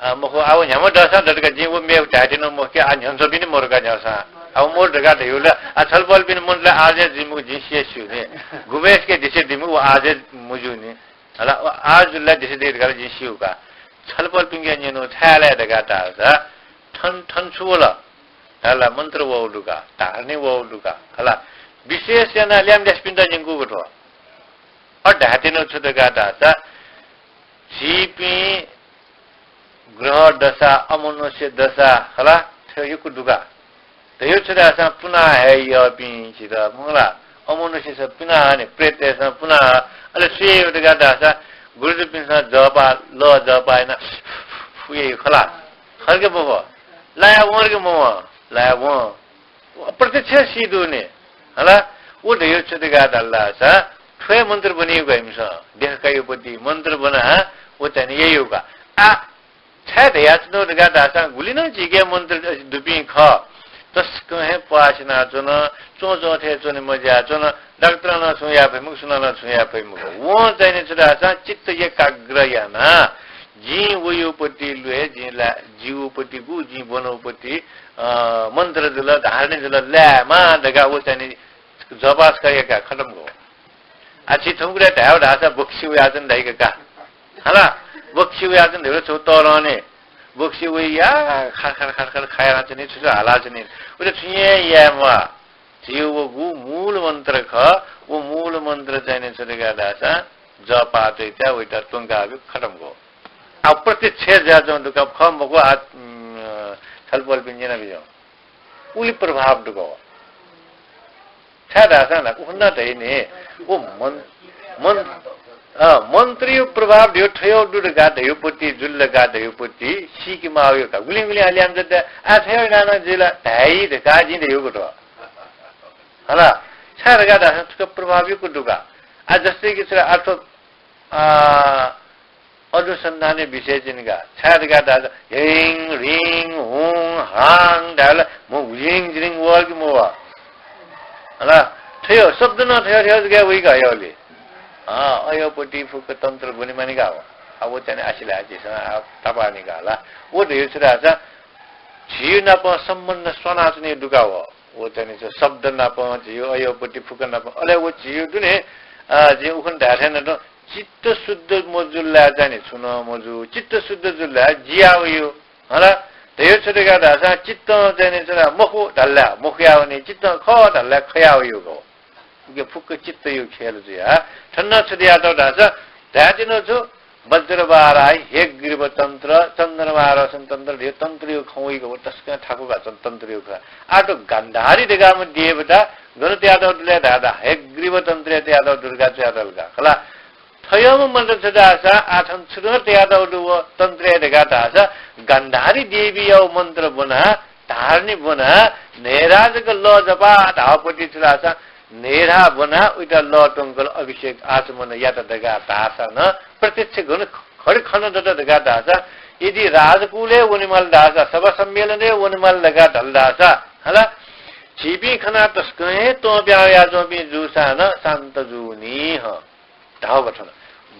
आ, मखु, आ, व न्ह्याम्ह दःसां दत का, जिं व मेगु धायेत्यनागु मखु कि, आ, न्ह्यःने च्वंपिनि मदु का न्ह्याःसां। आ, व मदु धकाः धयागु ला, आ, छलपोलपिनि मनूतय्त ला आःजय् जुइ मखु जिं सिया स्यू नि। गुम्हय्सिके देछाये दइ मखु व आःजय् मजू नि। हला, व आःजय् जुल ला देछाये दइ धकाः ला जिं स्यू का। छलपोलपिन्के न्यनागु छाय् याये धकाः धाःसा, थन, थन छु वल? हला, मन्त्र वःगु दु का, धारणा वःगु दु का। हला, विशेष यानाः ल्याय्म्ह ल्यासेपिन्त न्यंकूगु थ्व। अ, धायेत्यनागु छु धकाः धाःसा, झीपिं ग्रह दशा, अमनुष्य दशा, हला, थ्व यक्व दु का। धयागु छु धाःसा पुनाः हये यःपिं झीत, मखु ला, अमनुष्यसं पुनाः हने, प्रेततय्सं पुनाः, अले सु याइ धकाः धाःसा, गुरुजुपिन्सं जःपाः, लः जःपाः यानाः फु याइ खला। खः कि मखु? लाया वं कि मवं? लाया वं। अप्रत्यक्ष सी दु नि। हला, व धयागु छु धकाः धाल धाःसा, थ्व हे मन्त्र ब्वनीगु का इमिसं। देख काइगु पति मन्त्र ब्वनाः व चाहिँ नि याइगु का। आ, छाय् धयाच्वनागु धकाः धाःसा गुलि नं झीके मन्त्र दुपिं खः। तसकं हे प्वाः सिनाच्वन, च्वंच्वं थें च्वने मज्याःच्वन, डाक्टरं नं छुं याये फइ मखु, सुनानं छुं याये फइ मखु। वं चाहिँ नि छु धाःसा चित्त एकाग्र यानाः जिं वइगु पति ल्वये, जिं ला-, जिगु पति गु, जिं ब्वनागु पति, अ, मन्त्र जुल, धारणी जुल, लायेमा धकाः व चाहिँ नि जपास कयाका खतम गो। आ, छि थुमकुरा धायेव धाःसा बक्सी वयाच्वन धाइका का। हला, बक्सी वयाच्वन धैगु छु तःधंने। बक्सी वया खार खार खार खार खायाच्वनी, छु छु हालाच्वनी। उत छुं हे याये म्वाः। झी व गु मूल मन्त्र खः, व मूल मन्त्र चाहिँ नि छु धकाः धाःसा जपातय्‌त वइत त्वंकाबी खतम गो। आ, प्रत्यक्ष जुयाच्वंगु दुका खः मखु, आ, उम्, छलपोलपिं न्यनाबिज्याहुँ। उलि प्रभाव दुगु। छाय् धाःसा ला, उखुन्हु धइनि, व मन-, मन-, अ, मन्त्रया प्रभाव धयो थयो दु धकाः धयो पति, जुल धकाः धयो पति, सीके माःगु का। गुलिं गुलिं आलियाम जद्या, आ, थयो नाना जिला, धाइ धकाः जिं धयो कुतो। हला, छाय् धकाः धाःसा थुक प्रभाव यक्व दुका। आ, जस्तै कि छु ला, अथवा, आ, अनुसन्धानया विषय जिनिका। छाय् धकाः धाःसा हिङ, रिङ, हुङ, हाङ धायेबलय् मु हिङ जिरिङ वः कि मवः? हला, थयो, शब्द नं थयो थयो जक वइका हयोले। अँ, अयोपति फुक्क तन्त्र ब्वनेमानिका हो। आ, व चाहिँ आसिला झीसं, आ, तापानिका हला। व धयो छु धाःसा झी नाप सम्बन्ध स्वानाच्वने दुका हो। व चाहिँ नि छु शब्द नाप झीयो, अयोपति फुक्क नाप। अले व झीयो दुने, अ, जिं उखुन्हु धाये थें नं चित्त शुद्ध मजुल ला चाहिँ नि छुं नं मजू। चित्त शुद्ध जुल ला जिया वयो। हला, धयो छु धकाः धाःसा चित्तं चाहिँ नि छु ला मखु धाल ला मखुया वनी, चित्तं खः धाल ला खया वयो गो। उके फुक्क चित्तयो खेल जुया। थन छु धयातः धाःसा, धायेत्यन छु, वज्रवाराही हयग्रीव तन्त्र, चन्द्रमारसन तन्त्र धयो तन्त्रयो खँ वइगु व तसकं थाकुगु का तन्त्रयो खँ। आः थ्व गान्धारी धकाःम्ह देवता गन तयातःगु दु ले धाःसा हयग्रीव तन्त्रय् तयातःगु दु धकाः च्वयातःगु का। खला, थय्‌म्ह मन्त्र छु धाःसा आः थन छु नं तयातःगु दु व तन्त्रय् धकाः धाःसा गान्धारी देवीया मन्त्र ब्वनाः धारणी ब्वनाः न्हय्‌रा जक लः जपाः धाःपति छु धाःसा न्हय्‌रा ब्वनाः उइत लः त्वंकल अभिषेक आचमन यात धकाः धाःसा नं प्रत्यक्ष गन खडे खन दत धकाः धाःसा, यदि राजकुलय् वनेमाल धाःसा, सभा सम्मेलनय् वनेमाल धकाः धाल धाःसा, हला, झीपिं खनाः तसकं हे त्वँ प्याः याच्वंपिं जूसां नं शान्त जूनि हँ। धाःगु थन।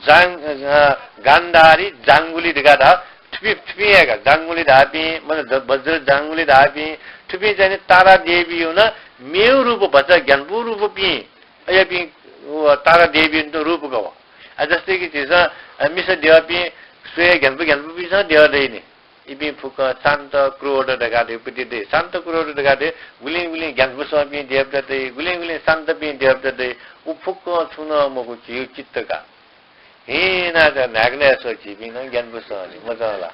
जाङ-, अ, गान्धारी, जांगुली धकाः धाः, थुपिं, थुपिं हे का, जांगुली धाःपिं, मतलब ज-, वज्र जांगुली धाःपिं, थुपिं चाहिँ नि तारा देवीयो नं मेगु रूप भचा ग्यानापु रूपपिं, अय्‌पिं व तारा देवीयो रूप गव। आ, जस्तै कि झीसं, अ, मिसा द्यःपिं स्वये ग्यानापु ग्यानापुपिन्सं द्यः दइ नि। इपिं फुक्कं शान्त क्रोध धकाः धइपति दइ। शान्त क्रोध धकाः धइ, गुलिं गुलिं ग्यानापु संपिं देवता दइ, गुलिं गुलिं शान्तपिं देवता दइ। उ फुक्कं छुं नं मखु, झीगु चित्त का। हिं नं न्हाय्‌कनय् स्वः झीपिं नं ग्यानापु सं नि, मचां ला?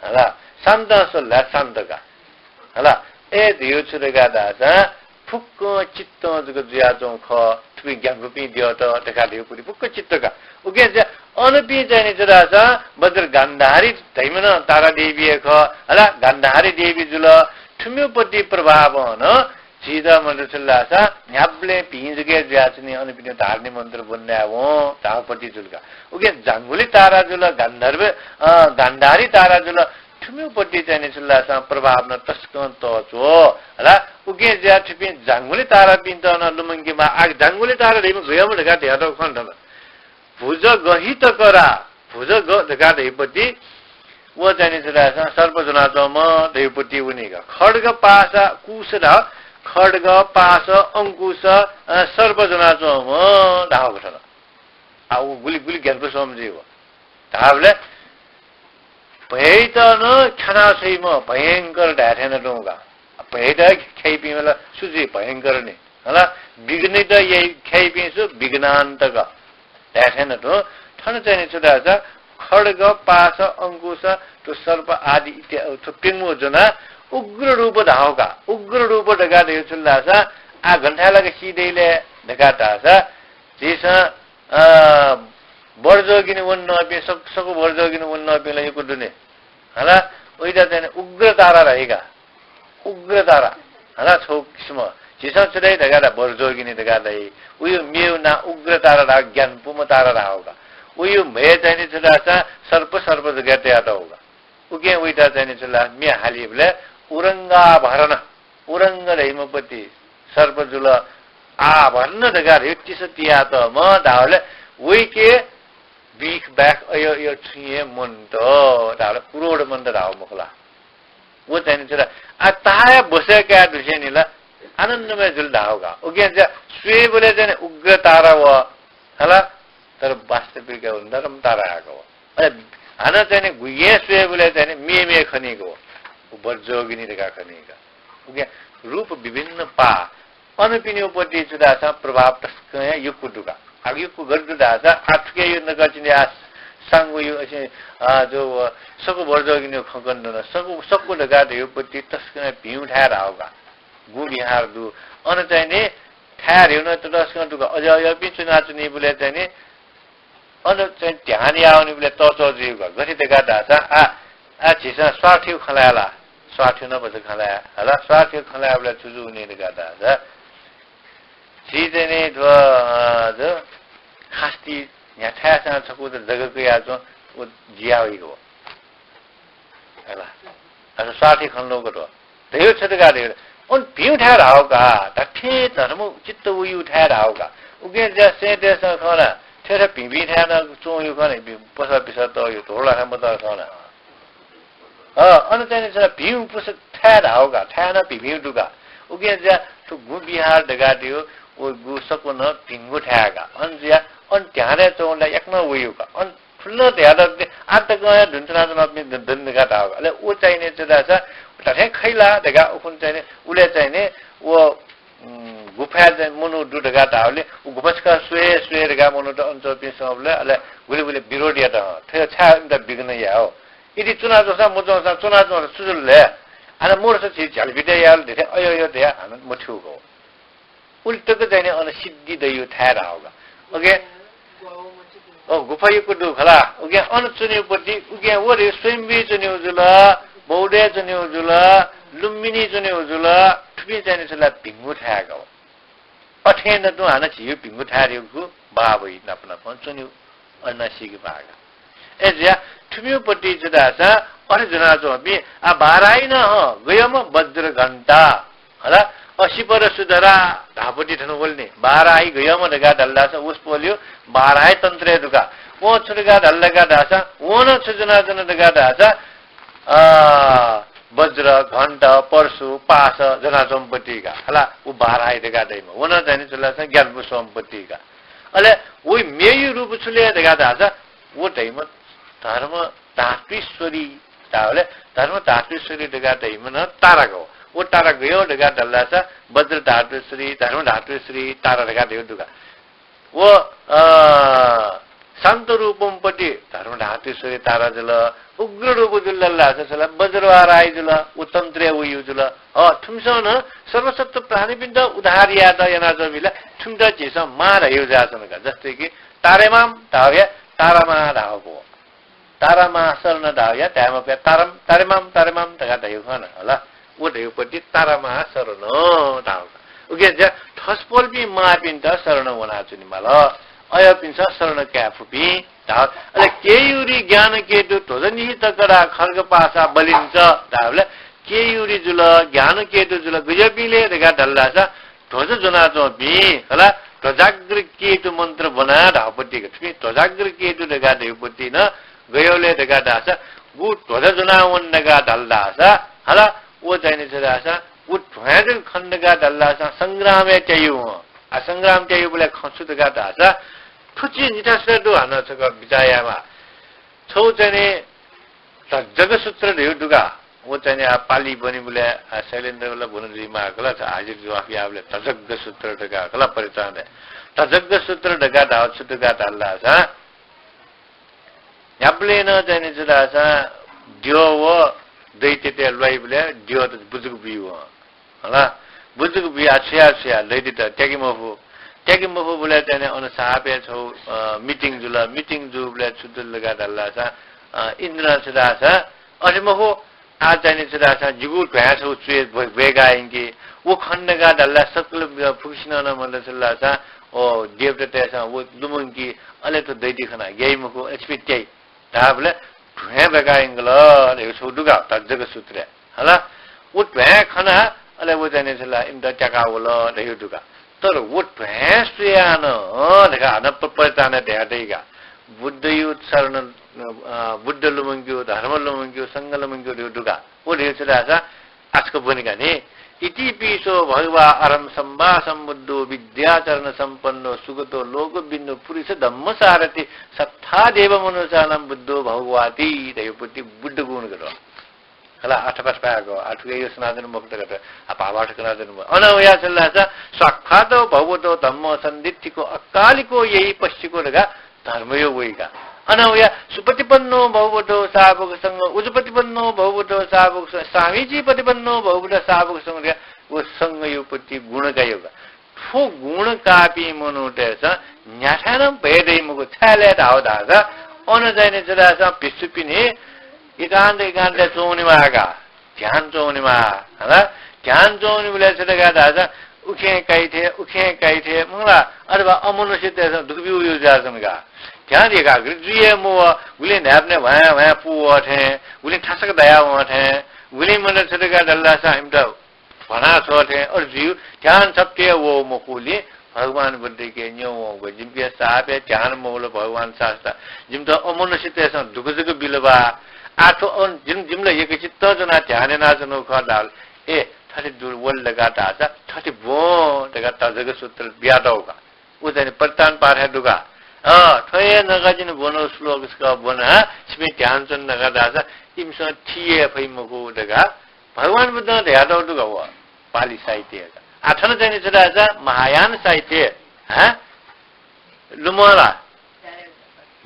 हला, शान्तं स्वल ला शान्त का। हला, ए धयो छु धकाः धाःसा फुक्कं चित्तं जक जुयाच्वंगु खः, थुपिं ग्यानापुपिं द्यःत धकाः धयोपति फुक्क चित्त का। उकिं चाहिँ अनपिं चाहिँ नि छु धाःसा वज्र गान्धारी धइम्ह नं तारा देवी हे खः। हला, गान्धारी देवी जुल। थुमिपति प्रभावं नं झीत मन्त्र छु धाःसा न्ह्याबलें भिं जक हे जुयाच्वनी, अनपिं धारणी मन्त्र ब्वनावं धाःपति जुल का। उकिं जांगुली तारा जुल, गान्धर्व, अ, गान्धारी तारा जुल। थुमिपति चाहिँ नि छु धाःसा प्रभाव नं तसकं तःच्वः। हला, उकिं जुयाः थुपिं जांगुली तारापिन्त नं लुमंकेमाः। आ, जांगुली तारा धइम्ह गय्‌म्ह धकाः धयातःगु खँ दु। भुजगहितकरा, भुजग धकाः धइपति, व चाहिँ नि छु धाःसा सर्प ज्वनाच्वंम्ह धइपति वनी का। खड्ग पाश अङ्कुश धाः, खड्ग, पाश, अङ्कुश, अ, सर्प ज्वनाच्वंम्ह धाःगु थन। आ, व गुलि, गुलि ग्यानापु संपिं जुइ व। धाःबलय् भययात नं ख्यानाः छ्वइम्ह भयंकर धाये थें नं दु का। भययात ख्याइपिं ला सु जुइ, भयंकर नि। हला, विघ्नयात याइ, ख्याइपिं सु, विघ्नान्तक धाये थें नं दु। थन चाहिँ नि छु धाःसा खड्ग, पाश, अङ्कुश, थ्व सर्प आदि इत्या-, थ्व प्यंगू ज्वनाः उग्र रूप धाःगु का। उग्र रूप धकाः धइगु छु धाःसा आ गन थाय् लाक सी दइ ले धकाः धाःसा झीसं, अ, बर्जोगिनी वने नःपिं, सक-, सकु बर्जोगिनी वने नःपिं ला यक्व दु नि। हला, उइत चाहिँ नि उग्र तारा धाइ का। उग्र तारा। हला, छगू किसिम। झीसं छु धाइ धकाः धाः, बर्जोगिनी धकाः धाइ। उयो मेगु नां उग्र तारा धाःगु, ज्ञान पुम्ह तारा धाःगु का। उयो म्हय् चाहिँ नि छु धाःसा सर्प, सर्प जगय् तयातःगु का। उकिं वइत चाहिँ नि छु ला म्ये हालीबलय् उरंगाभरण, उरंग धइम्ह पति सर्प जुल, आभरण धकाः धयो तिस तियातःम्ह धाःबलय् वइके बिख बाख अयो अयो छुं हे मन्त धाःबलय् क्रोध मन्त धाःगु मखु ला। व चाहिँ नि छु ला, आ, ताया बसय् काये दुसेंनि ला आनन्दमय जुल धाःगु का। उकिं चाहिँ स्वयेबलय् चाहिँ नि उग्र तारा व हला, तर वास्तविक व नरम तारा आक व। अले हानं चाहिँ नि गुइगें स्वयेबलय् चाहिँ नि मेमे खनीक व। व वज्रयोगिनी धकाः खनीक। उकिं रूप विभिन्न पा। अनपिनिगु पति छु धाःसा प्रभाव तसकं हे यक्व दु का। आ, यक्व गथे दु धाःसा आ थुके यो नकचिने आ सांगु यो असे, आ, जो, अ, सको वज्रयोगिनी खंकन दु न। सको, सको धकाः धयो पति तसकं हे भिउ थाय् धाःगु का। गु बिहार दु। अन चाहिँ नि थाय् ह्रेउ न ततसकं दुक अज्याःपिं च्वनाच्वनीबलय् चाहिँ नि अन चाहिँ ध्यान याःवनीबलय् तःचः जुइगु का। गथे धकाः धाःसा आ, आ झीसं स्वार्थीगु खँ ल्हाये ला? स्वार्थीगु नं भचा खँ ल्हाये हला। स्वार्थीगु खँ ल्हायेबलय् छु जू वनी धकाः धाःसा झी चाहिँ नि थ्व, अ, जो खास्ति न्ह्याथाय्‌सं छकू त जग्गा कयाच्वं व जिया वइगु हो। हला। अन स्वार्थी खँ ल्हानागु दु। धयो छ धकाः धयो। अन भिउ थाय् धाःगु का, धात्थें धर्म चित्त वइउ थाय् धाःगु का। उकिं ज्या सेंतय्‌सं खः ला, थेथें भिंभिं थाय् नं च्वंयु खः ला, पसः पिसः तःयु, धोला थाय् मतः खः ला। अ, अन चाहिँ नि भिउ पुस थाय् धाःगु का, थाय् नं भिंभिं दु का। उकिं ज्या थ्व गु बिहार धकाः धयो, व गु सको नं भिंगु थाय् का। अन ज्या अन ध्यानय् च्वंगु ला याकनं वइउ का। अन खुल्लं धयातःगु आः तकं हे धुन च्वनाच्वनापिं दु, दु धकाः धाःगु। अले व चाहिँ नि छु धाःसा धात्थें खइ ला धकाः उखुन्हु चाहिँ नि उलय् चाहिँ नि व, उम्, गुफाय् चाहिँ मनू दु धकाः धाःबलय् व गुफा छकः स्वये, स्वये धकाः मनूत अन च्वंपिं संबलय् अले गुलि गुलि विरोध यात हं। थ्व छाय् इमित विघ्न याये हो? इति च्वनाच्वंसां मच्वंसां च्वनाच्वंसां छु जुल ले? अले मरुसा झी झ्यालपित्या याल धइथें अयो अयो धयाः हानं मथ्यूगु हो। उलि तक चाहिँ नि अन सिद्धि दइउ थाय् धाःगु का। OK? अ, गुफा यक्व दु खला। OK, अन च्वनीउ पति, OK, व रे स्वयम्भुइ च्वनीउ जुल, बौद्धय् च्वनीउ जुल, लुम्बिनी च्वनीउ जुल, थुपिं चाहिँ नि छु ला भिंगु थाय् का। अथें नं तुं हानं झीउ भिंगु थाय् धइगु बाबई नाप नापं च्वनीउ अन सीके माःगु। अय्‌जुया थुमिउ पति छु धाःसा अथे ज्वनाच्वंपिं, आ, बाराही नं हं, गय्म्ह वज्र घण्टा, हला, असिपर सुधरा धाःपति थन वल नि। बाराही गय्म्ह धकाः धाल धाःसा वसपोलयु बाराही तन्त्रय् दु का। वं छु धकाः धाल धकाः धाःसा, वं नं छु ज्वनाच्वन धकाः धाःसा, अ, वज्र, घण्ट, परशु, पाश ज्वनाच्वंपति का। हला, उ बाराही धकाः धाइम्ह। व नं चाहिँ नि छु ला धाःसा ज्ञानपु स्वंपति का। अले व मेयु रूप छु ले धकाः धाःसा, व धाइम्ह धर्म धातुश्वरी धाःबलय् धर्म धातुश्वरी धकाः धाइम्ह नं तारा का हो। व तारा गय् हो धकाः धाल धाःसा वज्र धातुश्वरी, धर्म धातुश्वरी तारा धकाः धइउ दु का। व, अ, शान्त रूपम्पति धर्म धातुश्वरी तारा जुल, उग्र रूप जुल धाल धाःसा छु ला वज्रवाराही जुल, व तन्त्रय् वइउ जुल। अ, थुमिसं नं सर्वसत्त्व प्राणीपिन्त उद्धार यायेत यानाच्वंपिं ला थुमित झीसं मां धइउ जुयाच्वन का। जस्तै कि तारेमां धाःगु हे तारामां धाःगु हो। तारामां शरण धाःगु हे धाये मफया, तारम, तारेमां, तारेमां धकाः धइउ खः न, हला। व धइउ पति तारामां शरण धाःगु का। उकिं ज्या थसपोलपिं मांपिन्त शरण वनाच्वनेमाल। अय्‌पिन्सं शरण काये फुपिं धाःगु। अले केयूरी ज्ञानकेतु ध्वजनिहित कडा खड्गपाशा बलिञ्च धाःबलय् केयूरी जुल, ज्ञानकेतु जुल, गज्यापिं ले धकाः धाल धाःसा ध्वज ज्वनाच्वंपिं, हला, ध्वजाग्र केतु मन्त्र ब्वना धाःपति का। थुपिं ध्वजाग्र केतु धकाः धइउ पति नं गय् ले धकाः धाःसा, गु ध्वज ज्वनावन धकाः धाल धाःसा, हला, व चाहिँ नि छु धाःसा, व ध्वंया जक खन धकाः धाल धाःसा संग्रामय् त्याइउ हं। आ, संग्राम त्याइबलय् खँ छु धकाः धाःसा, थुचिं निथासय् दु हानं छकः बिचाः यायेमाः। छौ चाहिँ नि धज्जग सूत्र धइउ दु का। व चाहिँ नि आ पालि ब्वनीबलय्, आ, शैलेन्द्र ला ब्वन जुइमाः खला, छ हाजिर जवाफ याःबलय् धज्जग सूत्र धकाः खला परिचयय्। धज्जग सूत्र धकाः धाःगु छु धकाः धाल धाःसा, न्ह्याबलें नं चाहिँ नि छु धाःसा द्यः व दैत्यतय् ल्वाइबलय् द्यःत बुजुक बुइउ हं। हला, बुजुक बुयाः छु याये, छु याये, दैत्यत त्याके मफु। त्याके मफुबलय् चाहिँ नि अन सापय् छौ, अ, meeting जुल। Meeting जूबलय् छु जुल धकाः धाल धाःसा, अ, इन्द्रं छु धाःसा, अथे मखु, आः चाहिँ नि छु धाःसा जिगु ध्वाँय् छौ च्वय् ब्व-, ब्वय्‌का यंकि। व खन धकाः धाल धाःसा सकल, अ, फुक्कसिनं नं मन्त छु धाःसा, ओ, देवतातय्‌सं व लुमंकी, अले थ्व दैत्य खना, ग्याइ मखु, अले छिपिं त्याइ धाःबलय् ध्वाँय् ब्वय्‌का यंकल धयागु छगू दु का, धज्जग सूत्रय्। हला, व ध्वाँय् खना, अले व चाहिँ नि छु ला, इमित त्याका वल धयागु दु का। तर व ध्वाँय् स्वयाः नं धकाः हानं प-, परितानय् धया दइ का। बुद्धयु चरण, अ, बुद्ध लुमंक्यु, धर्म लुमंक्यु, संघ लुमंक्यु धयागु दु का। व धयागु छु धाःसा, आः छकः ब्वने का नि। इतिपि सो भगवा अरहं सम्मा सम्बुद्धो विद्याचरण सम्पन्नो सुगतो लोकविन्दु पुरुष धम्म सारथि सत्था देव मनुष्याणां बुद्धो भगवाति धयागु पति बुद्ध गुण गत। हला, आः थपाथपाय् का, आः थुके यो सनातन मखुत गत, आः भावार्थ कनातन मखुत। अन वया छु धाःसा, साक्षातो भगवतो धम्मो सन्दिट्ठिको अकालिको एहिपश्चिको धकाः धर्मयो वइ का। अन वया सुपतिपन्नो भगवतो सावक संघ, उजुपतिपन्नो भगवतो सावक संघ, सामीचीपतिपन्नो भगवतो सावक संघ धकाः व संघयो पति गुण कायो का। थ्व गुण काःपिं मनूतय्‌सं न्ह्याथाय् नं भय दइ मखु, छाय् धाःसा अन चाहिँ नि छु धाःसा भिक्षुपिनि एकान्त एकान्तय् च्वनेमाः का, ध्यान च्वनेमाः, हला। ध्यान च्वनेबलय् छु धकाः धाःसा उखें काइ थें, उखें काइ थें, मखु ला, अथवा अमनुष्यतय्‌सं दुःख ब्यूगु जुयाच्वन का। ध्यान एकाग्र जुइ हे मवः, गुलिं न्हाय्‌पनय् ह्वाँय् ह्वाँय् पूवः थें, गुलिं थासक दयावं थें, गुलिं मतलब छु धकाः धाःसा इमित भना छ्वः थें अथे जुइ। ध्यान छप्ति हे वः मखुलिं भगवान बुद्धके न्यं वंगु, जिमिके साप हे ध्यान मवल भगवान शास्ता, जिमित अमनुष्यतय्‌सं दुःख जक बिल बा। आः थ्व अन-, जिम-, जिमि ला एकचित्तं च्वनाः ध्यान यानाच्वनागु खः धाल। ए, थथे दु वल धकाः धाःसा थथे ब्वँ धकाः धज्जग सूत्र बियातःगु का। व चाहिँ नि परितान पाठय् दु का। अँ, थ्व हे नकाजिन ब्वनागु श्लोक छकः ब्वना, छिपिं ध्यान च्वन धकाः धाःसा इमिसं थी हे फइ मखु धकाः भगवान बुद्धं धयातःगु दु का व पालि साहित्यय् का। आः थन चाहिँ नि छु धाःसा महायान साहित्य, हँ? लुमं ला?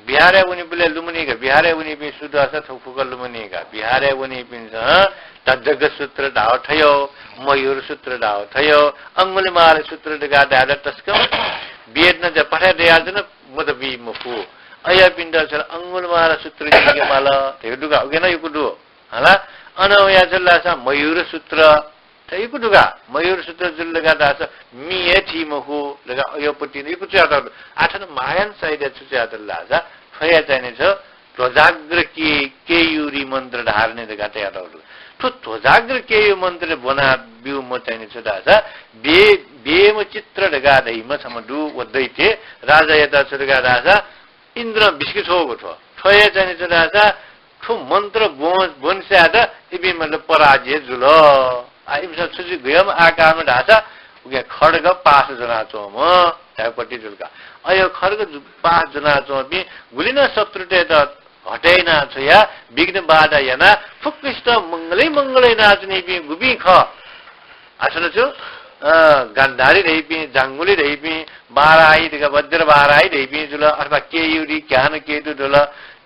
बिहारय् वनीबलय् लुमनी का, बिहारय् वनीपिं सु धाःसा थ्व फुक्क लुमनी का। बिहारय् वनीपिन्सं धज्जग सूत्र धाःगु थयो, मयूर सूत्र धाःगु थयो, अंगुलिमाला सूत्र धकाः धायेत तसकं वेदं नं पठय् दयाच्वन, मत बी मखु। अय्‌पिन्त छुं अंगुलिमाला सूत्र नीके माल धयागु दु का, उके नं यक्व दु। हला, अन वया छु धाःसा मयूर सूत्र, थ्व यक्व दु का, मयूर सूत्र जुल धकाः धाःसा मि हे थी मखु धकाः अय्‌पति नं यक्व च्वयातःगु दु। आः थन महायान साहित्यय् छु च्वयातल धाःसा थ्वया चाहिँ नि छु ध्वजाग्र के-, केयूरी मन्त्र धारणी धकाः तयातःगु दु। थ्व ध्वजाग्र केयू मन्त्र ब्वना ब्यूम्ह चाहिँ नि छु धाःसा बे-, बेमचित्र धकाः धइम्ह छम्ह दु, व दैत्य राजायात छु धकाः धाःसा इन्द्रं बिस्के छ्वःगु थ्व। थ्व हे चाहिँ नि छु धाःसा थ्व मन्त्र ब्वं-, ब्वंसाय्‌त इपिं मतलब पराजय जुल। आ, इमिसं छु जुइ गय् आकारं धाःसा उके खड्ग पाश ज्वनाच्वंम्ह धयागु पति जुल का। अय् खड्ग जु-, पाश ज्वनाच्वंपिं गुलि नं शत्रुतय्‌त हटय् याना छ्वया, विघ्न बाधा याना फुक्कसित मंगलय् मंगल यानाच्वनीपिं गुपिं खः? आः थन छु, अ, गान्धारी धइपिं, जांगुली धइपिं, वाराही धकाः वज्र वाराही धइपिं जुल, अथवा केयूरी, ज्ञानकेतु जुल।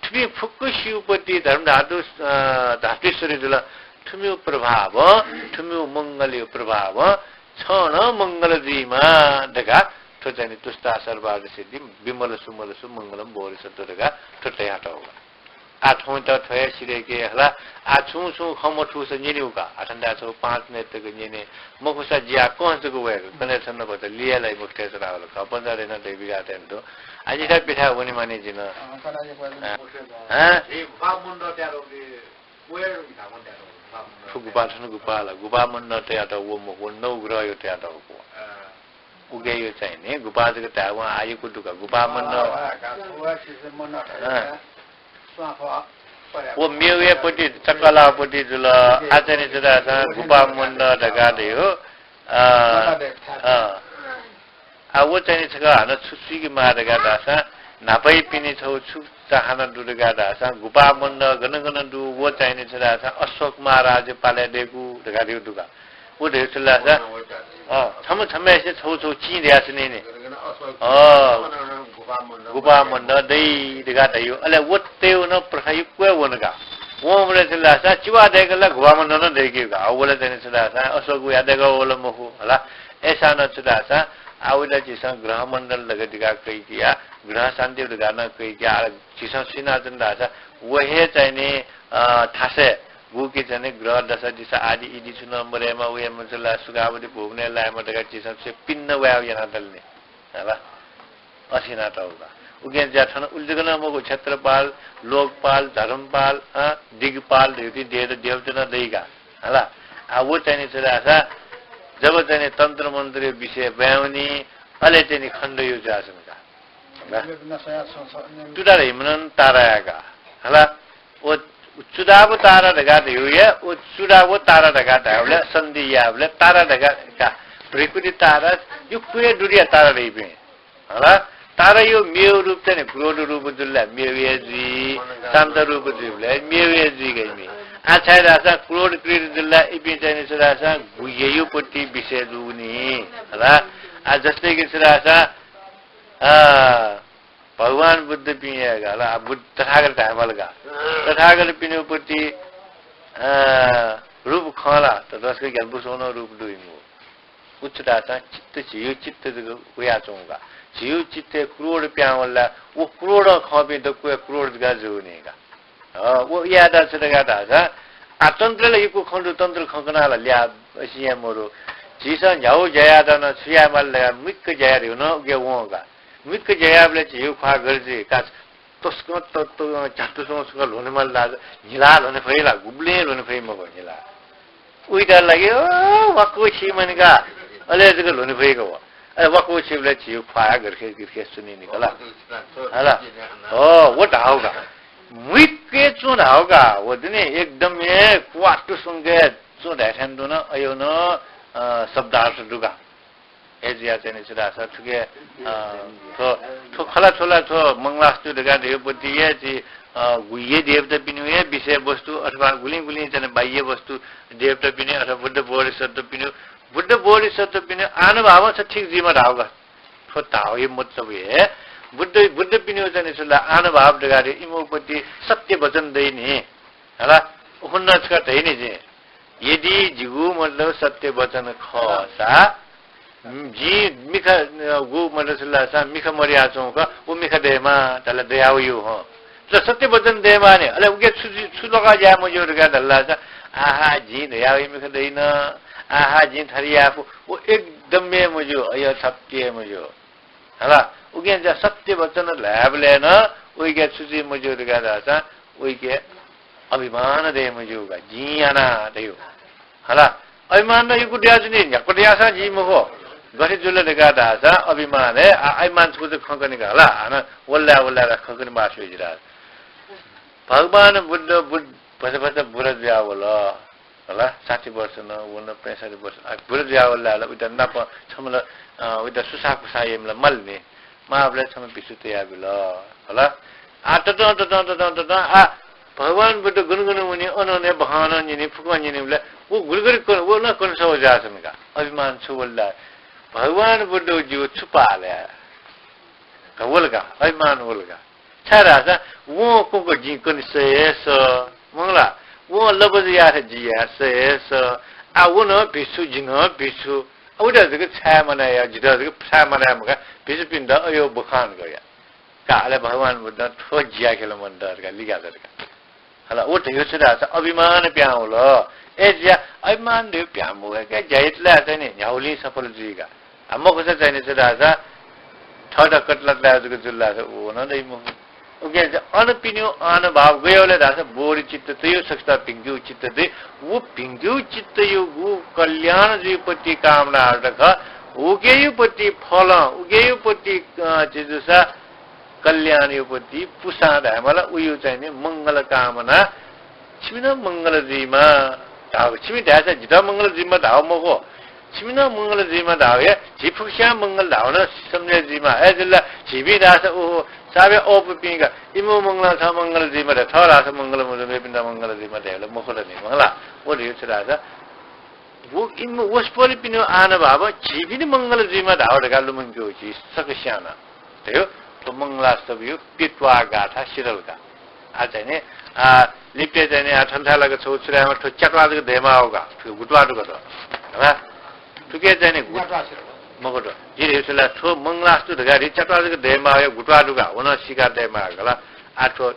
थुपिं फुक्कसियुपति धर्मधातु, अ, धात्वीश्वरी जुल। थुमियु प्रभावं, थुमियु मंगलयु प्रभावं छं नं मंगल जुइमा धकाः थ्व चाहिँ नि तुष्टा सर्वार्थ सिद्धि विमल सुमल सुमंगलं बोधिसत्व धकाः थ्व तयातःगु। आः थौंयात थ्व हे सिधय्‌के हला। आः छुं छुं खँ मथूसा न्यनेगु का। आः थन धाःसा पाँच मिनेट तक न्यने मखुसा जिया कंस जक वय्‌क कन्हय् छन्त भचा लिया लाइ मखुथय् च्वनावल खः। पञ्चायतय् नं दइ बिगातय् नं दु। आः निथाय् पिथाय् वनेमानि जिं। अँ, कन्हय् जक वय्‌क अँ। मखुथय् च्वनावल। अँ? हे गुफा मण्डल तयातःगु, व हे गुफा मण्डल तयातःगु, गुफा मण्डल। थ्व गुफा थन गुफा ला, गुफा मण्डल तयातःगु व मखु, नवग्रहयो तयातःगु। अँ। उकेयो चाहिँ नि गुफा जक धायेवं आः यक्व दु का, गुफा मण्डल। अँ। व मेगु हे पति चक्कलाःगु पति जुल। आः चाहिँ नि छु धाःसा गुफा मण्डल धकाः धयो। अ, अ। आः व चाहिँ नि छकः हानं छु सुइके माः धकाः धाःसा न्हापायापिनि छगू छु चाहना दु धकाः धाःसा गुफा मण्डल गन गन दु, व चाहिँ नि छु धाःसा अशोक महाराजया पालय् दयेकू धकाः धयो दु का। व धयो छु धाःसा, अँ, छम्ह छम्हय्‌सित छगू छगू चिं धयाच्वनी नि। अँ, गुफा मण्डल दइ धकाः धयो। अले व तयेगु नं प्रथा यक्व हे वन का। वंबलय् छु धाःसा चिवा दय्‌कल ला गुफा मण्डल नं दय्‌केगु का। अबलय् चाहिँ छु धाःसा अशोक वया दय्‌कः वल मखु हला। अय्‌सां नं छु धाःसा आः वयात झीसं ग्रह मण्डल धकाः कइकिया, ग्रह शान्ति धकाः नं कइकिया, आः झीसं सुइनाच्वन धाःसा व हे चाहिँ नि, अ, थासय् गुकी चाहिँ नि ग्रह दशा दिशा आदि इदि छु नं मदयेमा, वये मजू ला, सुखावती भुवनय् लायेमा धकाः झीसं छु पिने वयागु यानातल नि। हला। अथे यानातःगु का। उकिं ज्या थन उलि जक नं मखु, क्षेत्रपाल, लोकपाल, धर्मपाल, अँ, दिगपाल धइगु देव-, देवता नं दइ का। हला। आ, व चाहिँ नि छु धाःसा, जब चाहिँ नि तन्त्र मन्त्रया विषय ब्वाँय् वनी, अले चाहिँ नि खण्डयो जुयाच्वन का। हला। चुडा धइम्ह नं ताराया का। हला। व चुडा व तारा धकाः धइगु हे, व चुडा व तारा धकाः धायेबलय्, सन्धि यायेबलय् तारा धकाः का। भृकुटी तारा, यक्व हे दुरिया तारा धइपिं। हला, तारायो मेव रूप चाहिँ नि क्रोध रूप जुल ला, मेव हे जुइ, शान्त रूप जुइबलय् मेव हे जुइ का इमि। आ, छाय् धाःसा क्रोधकृत जुल ला, इपिं चाहिँ नि छु धाःसा गुह्ययो पति विषय जूनि। हला, आ, जस्तै कि छु धाःसा, आ, भगवान बुद्धपिं हे का, हला, आ, बुद्ध, तथागत धायेमाल का। तथागतपिनिगु पति, आ, रूप खं ला, ततःसकं ग्यानापुसें नं रूप दु इमिगु। उ छु धाःसा चित्त, झीगु चित्त जक वयाच्वंगु का। झीगु चित्तय् क्रोध पिहां वल ला, व क्रोधं खंपिं दक्व हे क्रोध जक जूनि का। अँ, व यायेत छु धकाः धाःसा, आ, तन्त्रय् ला यक्व खँ दु, तन्त्र खँ कनाः ला ल्याः असिं याये मरु। झीसं न्ह्यागु ज्या यायेत नं छु यायेमाल धकाः मुइक्क ज्या याये धइगु नं उकी वं का। मुइक्क ज्या यायेबलय् झीगु ख्वाः गथे जुइ का, तसकं त-, त-, झ्यातुसं छकः ल्ह्वने माल ला, न्हिला ल्ह्वने फइ ला, गुबलें ल्ह्वने फइ मखु न्हिला। उइत लागि, ओ, वाक्व छि मनि का, अले जक ल्ह्वने फइ का व। अले वाक्व छिबलय् झीगु ख्वाः गरखे गरखे सुनिनि का ला। हला। हो, व धाःगु का। मुइक्क च्वँ धाःगु का। व दुने एकदम हे क्वातुसंके च्वँ धायेथाय् तुं नं, अयो नं, अ, शब्दार्थ दु का। अय्‌जुया चाहिँ नि छु धाःसा थुके, अ, थ्व, थ्व खला थ्व ला थ्व मंगलास्तु धकाः धइगु पति हे झी, अ, गुह्य देवतापिनिगु हे विषय वस्तु अथवा गुलिं गुलिं चाहिँ नि बाह्य वस्तु देवतापिनि अथवा बुद्ध बोधिसत्वपिनि, बुद्ध बोधिसत्वपिनि आनुभावं छ ठीक जुइमा धाःगु का। थ्व धाःगु हे मतलब हे बुद्ध, बुद्धपिनिगु चाहिँ नि छु ला आनुभाव धकाः धइगु इमिगु पति सत्य वचन दइ नि। हला, उखुन्हु छकः धइ नि जिं। यदि जिगु मतलब सत्य वचन खःसा, जिं मिखा, गु मतलब छु धाःसा मिखा मदयाच्वंगु खः, व मिखा दयेमा, धाल दयावइ हँ। तर सत्य वचन दयेमानि, अले उके छु, छु लगा ज्या मज्यू धकाः धाल धाःसा, आहा, जिं दयावइ मिखा दइन, आहा, जिं थथे याये फु, व एकदम हे मज्यू, अय् सत्य हे मज्यू। हला, उकिं ज्या सत्य वचन ल्हायेबलय् नं उइके छु जुइ मज्यू धकाः धाःसा, उइके अभिमान दये मज्यू का, जिं याना धइगु। हला, अभिमान नं यक्व दयाच्वनी, न्ह्याक्व दयाःसां जुइ मखु। गथे जुल धकाः धाःसा अभिमान हे, आ, अभिमान छकू जक खँ कने का हला, हानं वल्लाय् वल्लाय् खँ कने मास्ति जुइ ला। भगवान बुद्ध, बुद्ध भचा भचा बुरा जुयावल। हला, साठी वर्ष नं वन, पैंसट्ठी वर्ष, आ, बुरा जुयावल ला, उइत नाप छम्ह ला, अ, उइत सुसाःकुसाः याइम्ह ला माल नि। माःबलय् छम्ह भिक्षु तयाबिल। हला, आ, ततं, ततं, ततं, ततं, आ, भगवान बुद्ध गुन गुन वनी, अनं हे बहानं न्यनी, फुकं न्यनीबलय् व गुलि गुलि कन, व नं कन्हय् जुयाच्वन का। अभिमान छु वल ला? भगवान बुद्ध जिगु छु पाः ले? का वल का, अभिमान वल का। छाय्धाःसा वं क्वंक जिं कन्हय् सये हे सः। मखु ला, वं लबजु याःथें जि याये सये हे सः। आ, व नं भिक्षु, जि नं भिक्षु। आ, उइत जक छाय् मानय् याये, जित जक छाय् मानय् याये मखु का, भिक्षुपिन्त अयो बखान गया। का, अले भगवान बुद्धं थ्व जियाखेल मन्त धकाः लिकातल का। हला, व धइगु छु धाःसा अभिमान पिहां वल। अय्‌जुया अभिमान धइगु पिहां मवय्‌क ज्या यात ला चाहिँ नि न्ह्यागुलिं सफल जुइ का। आ, मखुसा चाहिँ नि छु धाःसा थःत कतलातलाः जक जुल धाःसा व नं दइ मखु। उकिं चाहिँ अनपिनिगु आनुभाव गय् वल धाःसा बोधि चित्त तयु सकसितं भिंकेगु चित्त दइ। व भिंकेगु चित्तयागु कल्याण जुइपति कामना यात खः। उकेयागु पति फलं, उकेयागु पति, अ, चाहिँ जूसा कल्याणयागु पति पुसां धायेमाल, उयागु चाहिँ नि मंगल कामना, छिमि नं मंगल जुइमा धाःगु। छिमि धाःसा जितः मंगल जुइमा धाःगु मखु। छिमि नं मंगल जुइमा धाःगु हे, झी फुक्कसियां मंगल धाःगु नं सम्झे जुइमा। अय्‌जुल ला झीपिं धाःसा ओहो, साबे अःपुपिं का, इमिगु मंगलं थः मंगल जुइमा धाये, थः धाःसा मंगल मजू, मेपिन्त मंगल जुइमा धायेबलय् मखु ला नि, मखु ला। व धइगु छु धाःसा व इमि वसपोलपिनिगु आनुभावं झीपिनि मंगल जुइमा धाःगु धकाः लुमंकेगु झी सकसियां नं। धयो, थ्व मंगलास्तवयागु पित्वाः गाथा सिधल का। आ चाहिँ नि, आ, लिपतय् चाहिँ नि, आ, थन्थाय् लाक छगू छु धायेमाः, थ्व च्यात्वाः जक दयेमाःगु का, थुके गुत्वाः दुगु का थ्व। हला? थुके चाहिँ नि गुत-, मखु थ्व। जिं धइगु छु ला, थ्व मंगलास्तु धकाः धइगु च्यात्वाः जक दयेमाःगु, गुत्वाः दुगु का, व नं सीकाः दयेमाःगु का ला। आ थ्व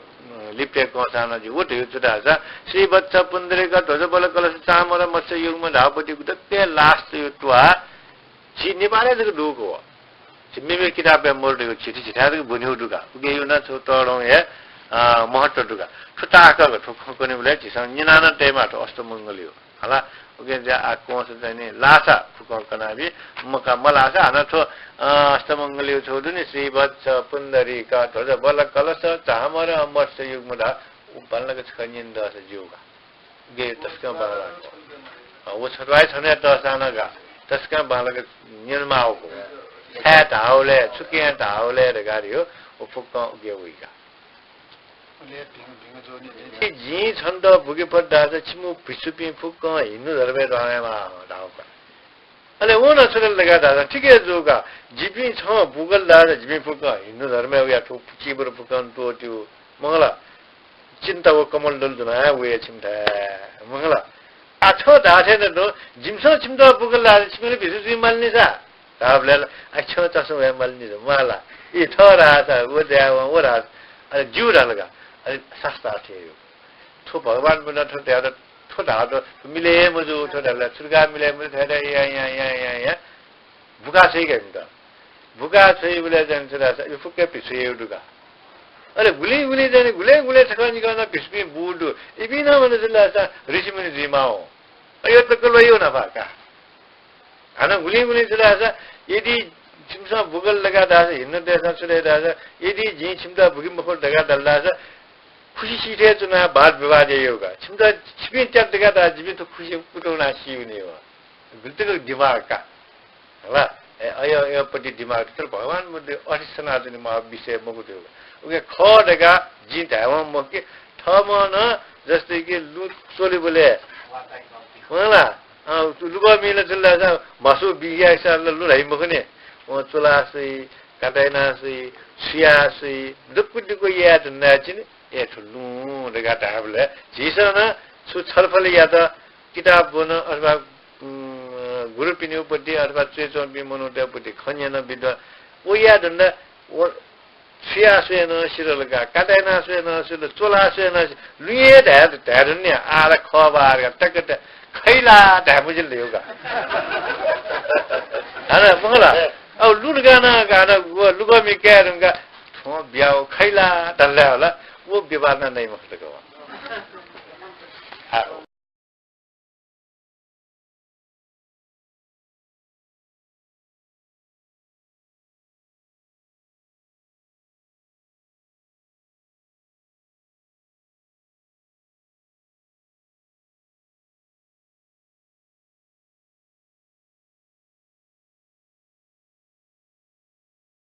लिपतय् कंसां नं जिं व धइगु छु धाःसा, श्रीवत्स पुण्डरीक ध्वज बल कलश चामर मत्स्य युग्म धाःगु पति गुतके last-या त्वाः झी नेपालय् जक दुगु का व। मेमेगु किताबय् मरु धइगु झिथि झिथाय् तक ब्वनेगु दु का। उकिया नं थ्व तःधंगु हे, अ, महत्व दु का। थ्व ताःहाकःगु थ्व खँ कनेबलय् झीसं न्यना नं तयेमाः थ्व अष्टमंगलय्। हला, उकिं चाहिँ आः कंस चाहिँ नि लाःसा फुक्कं कनाबी, मका मलाःसा हानं थ्व, अ, अष्टमंगलय् छगू दु नि, श्रीवत्स, पुण्डरीक, ध्वज, बल, कलश, चामर, मत्स्य, युग्मधर, उ बांलाक छकः न्यने दःसा ज्यू का। उकिं तसकं बांलाक। अ, व छत्वाःया छन्हुया तःसां नं का। तसकं बांलाक न्यनेमाःगु। छाय् धाःबलय्, छु केहेँ धाःबलय् धकाः धइगु, व फुक्कं उकिं वइ का। जिं छन्त बुके फत धाःसा छिमि भिक्षुपिं फुक्कं हिन्दू धर्मय् दुहां वयेमाः धाःगु का। अले वं नं छु धाल धकाः धाःसा, ठीक हे जू का, जिपिं छं बुकल धाःसा जिपिं फुक्कं हिन्दू धर्मय् वया, थ्व चीवर फुक्कं त्वःतेगु। मंगला, चिन्ता व कमण्डलु ज्वनाः वया छिमिथाय्। मंगला, आः छं धाःथें नं दु, जिमिसं छिमित बुकल धाःसा छिमि ला भिक्षु जुइ माल नि सा। धाःबलय् ला, आः छं चासं वये माल नि सा, म्वाः ला। ए, थः धाःसा, व धाःसा, व धाःसा, अले ज्यू धाल का। अले शास्त्रार्थ हे यो। थ्व भगवान बुद्ध थ्व धाःगु, थ्व धाःगु मिले हे मजू, थ्व धाःगु ला, छुरुका मिले मजू, थथे या, या, या, या, या। बुका छ्वइ का इमित। बुका छ्वइबलय् चाहिँ छु धाःसा, इपिं फुक्कं भिक्षु हे दु का। अले गुलिं गुलिं चाहिँ गुलें गुलें छकः निकः नं भिक्षुपिं बू दु। इपिं नं छु धाःसा ऋषिमुनि जुइमाः। अय् तक ल्वयो न्हापा का। हानं गुलिं गुलिं छु धाःसा, यदि छिमिसं बुकल धकाः धाःसा, हिन्दू देशं छु धाइ धाःसा, यदि जिं छिमित बुके मफुत धकाः धाल धाःसा, खुसि सीथें च्वनाः वाद विवाद याइगु का। छिमित, छिपिं त्यात धकाः धाःसा, जिपिं थ्व खुसि कुतुं वनाः सीगु नि व। गुलि तक दिमाग का। हला, ए, अय्, अय्‌पट्टि दिमाग, तर भगवान बुद्ध अथे सनाच्वनेमाःगु विषय मखु धइगु। उकिं खः धकाः जिं धायेवं मखु कि, थःम्हं नं जस्तै कि लुँ च्वलेबलय्, वं ला, अ, लुगः मि ला च्वले धाःसा म्हासु बियासा ला लुँ धाइ मखु नि। वं च्वला स्वइ, काताइना स्वइ, छुया स्वइ, दक्व दक्व याये धुन धाःसा नि, ए, थ्व लुँ धकाः धायेबलय् झीसं नं छु छलफल यात, किताब ब्वन अथवा, उम्, गुरुपिनिगु पट्टि अथवा च्वय् च्वंपिं मनूतय् पट्टि खँ न्यन विद्वान, व याये धुन धाःसा, व छुया स्वये नं सिधल का, काताइना स्वये नं सिधल, च्वला स्वये नं सिधल, लुँ हे धाये, धाये धुन नि, आः ला खः बा धकाः टक्क त खइ ला धाये मजिल धइगु का। हानं मंगला, अब लुँ धकाः नं, हानं व लुगः मि काये धुंकाः, थ्वं बियाः खइ ला धाल धाये होला, व विवाद नं नइ मखुत का व। आ,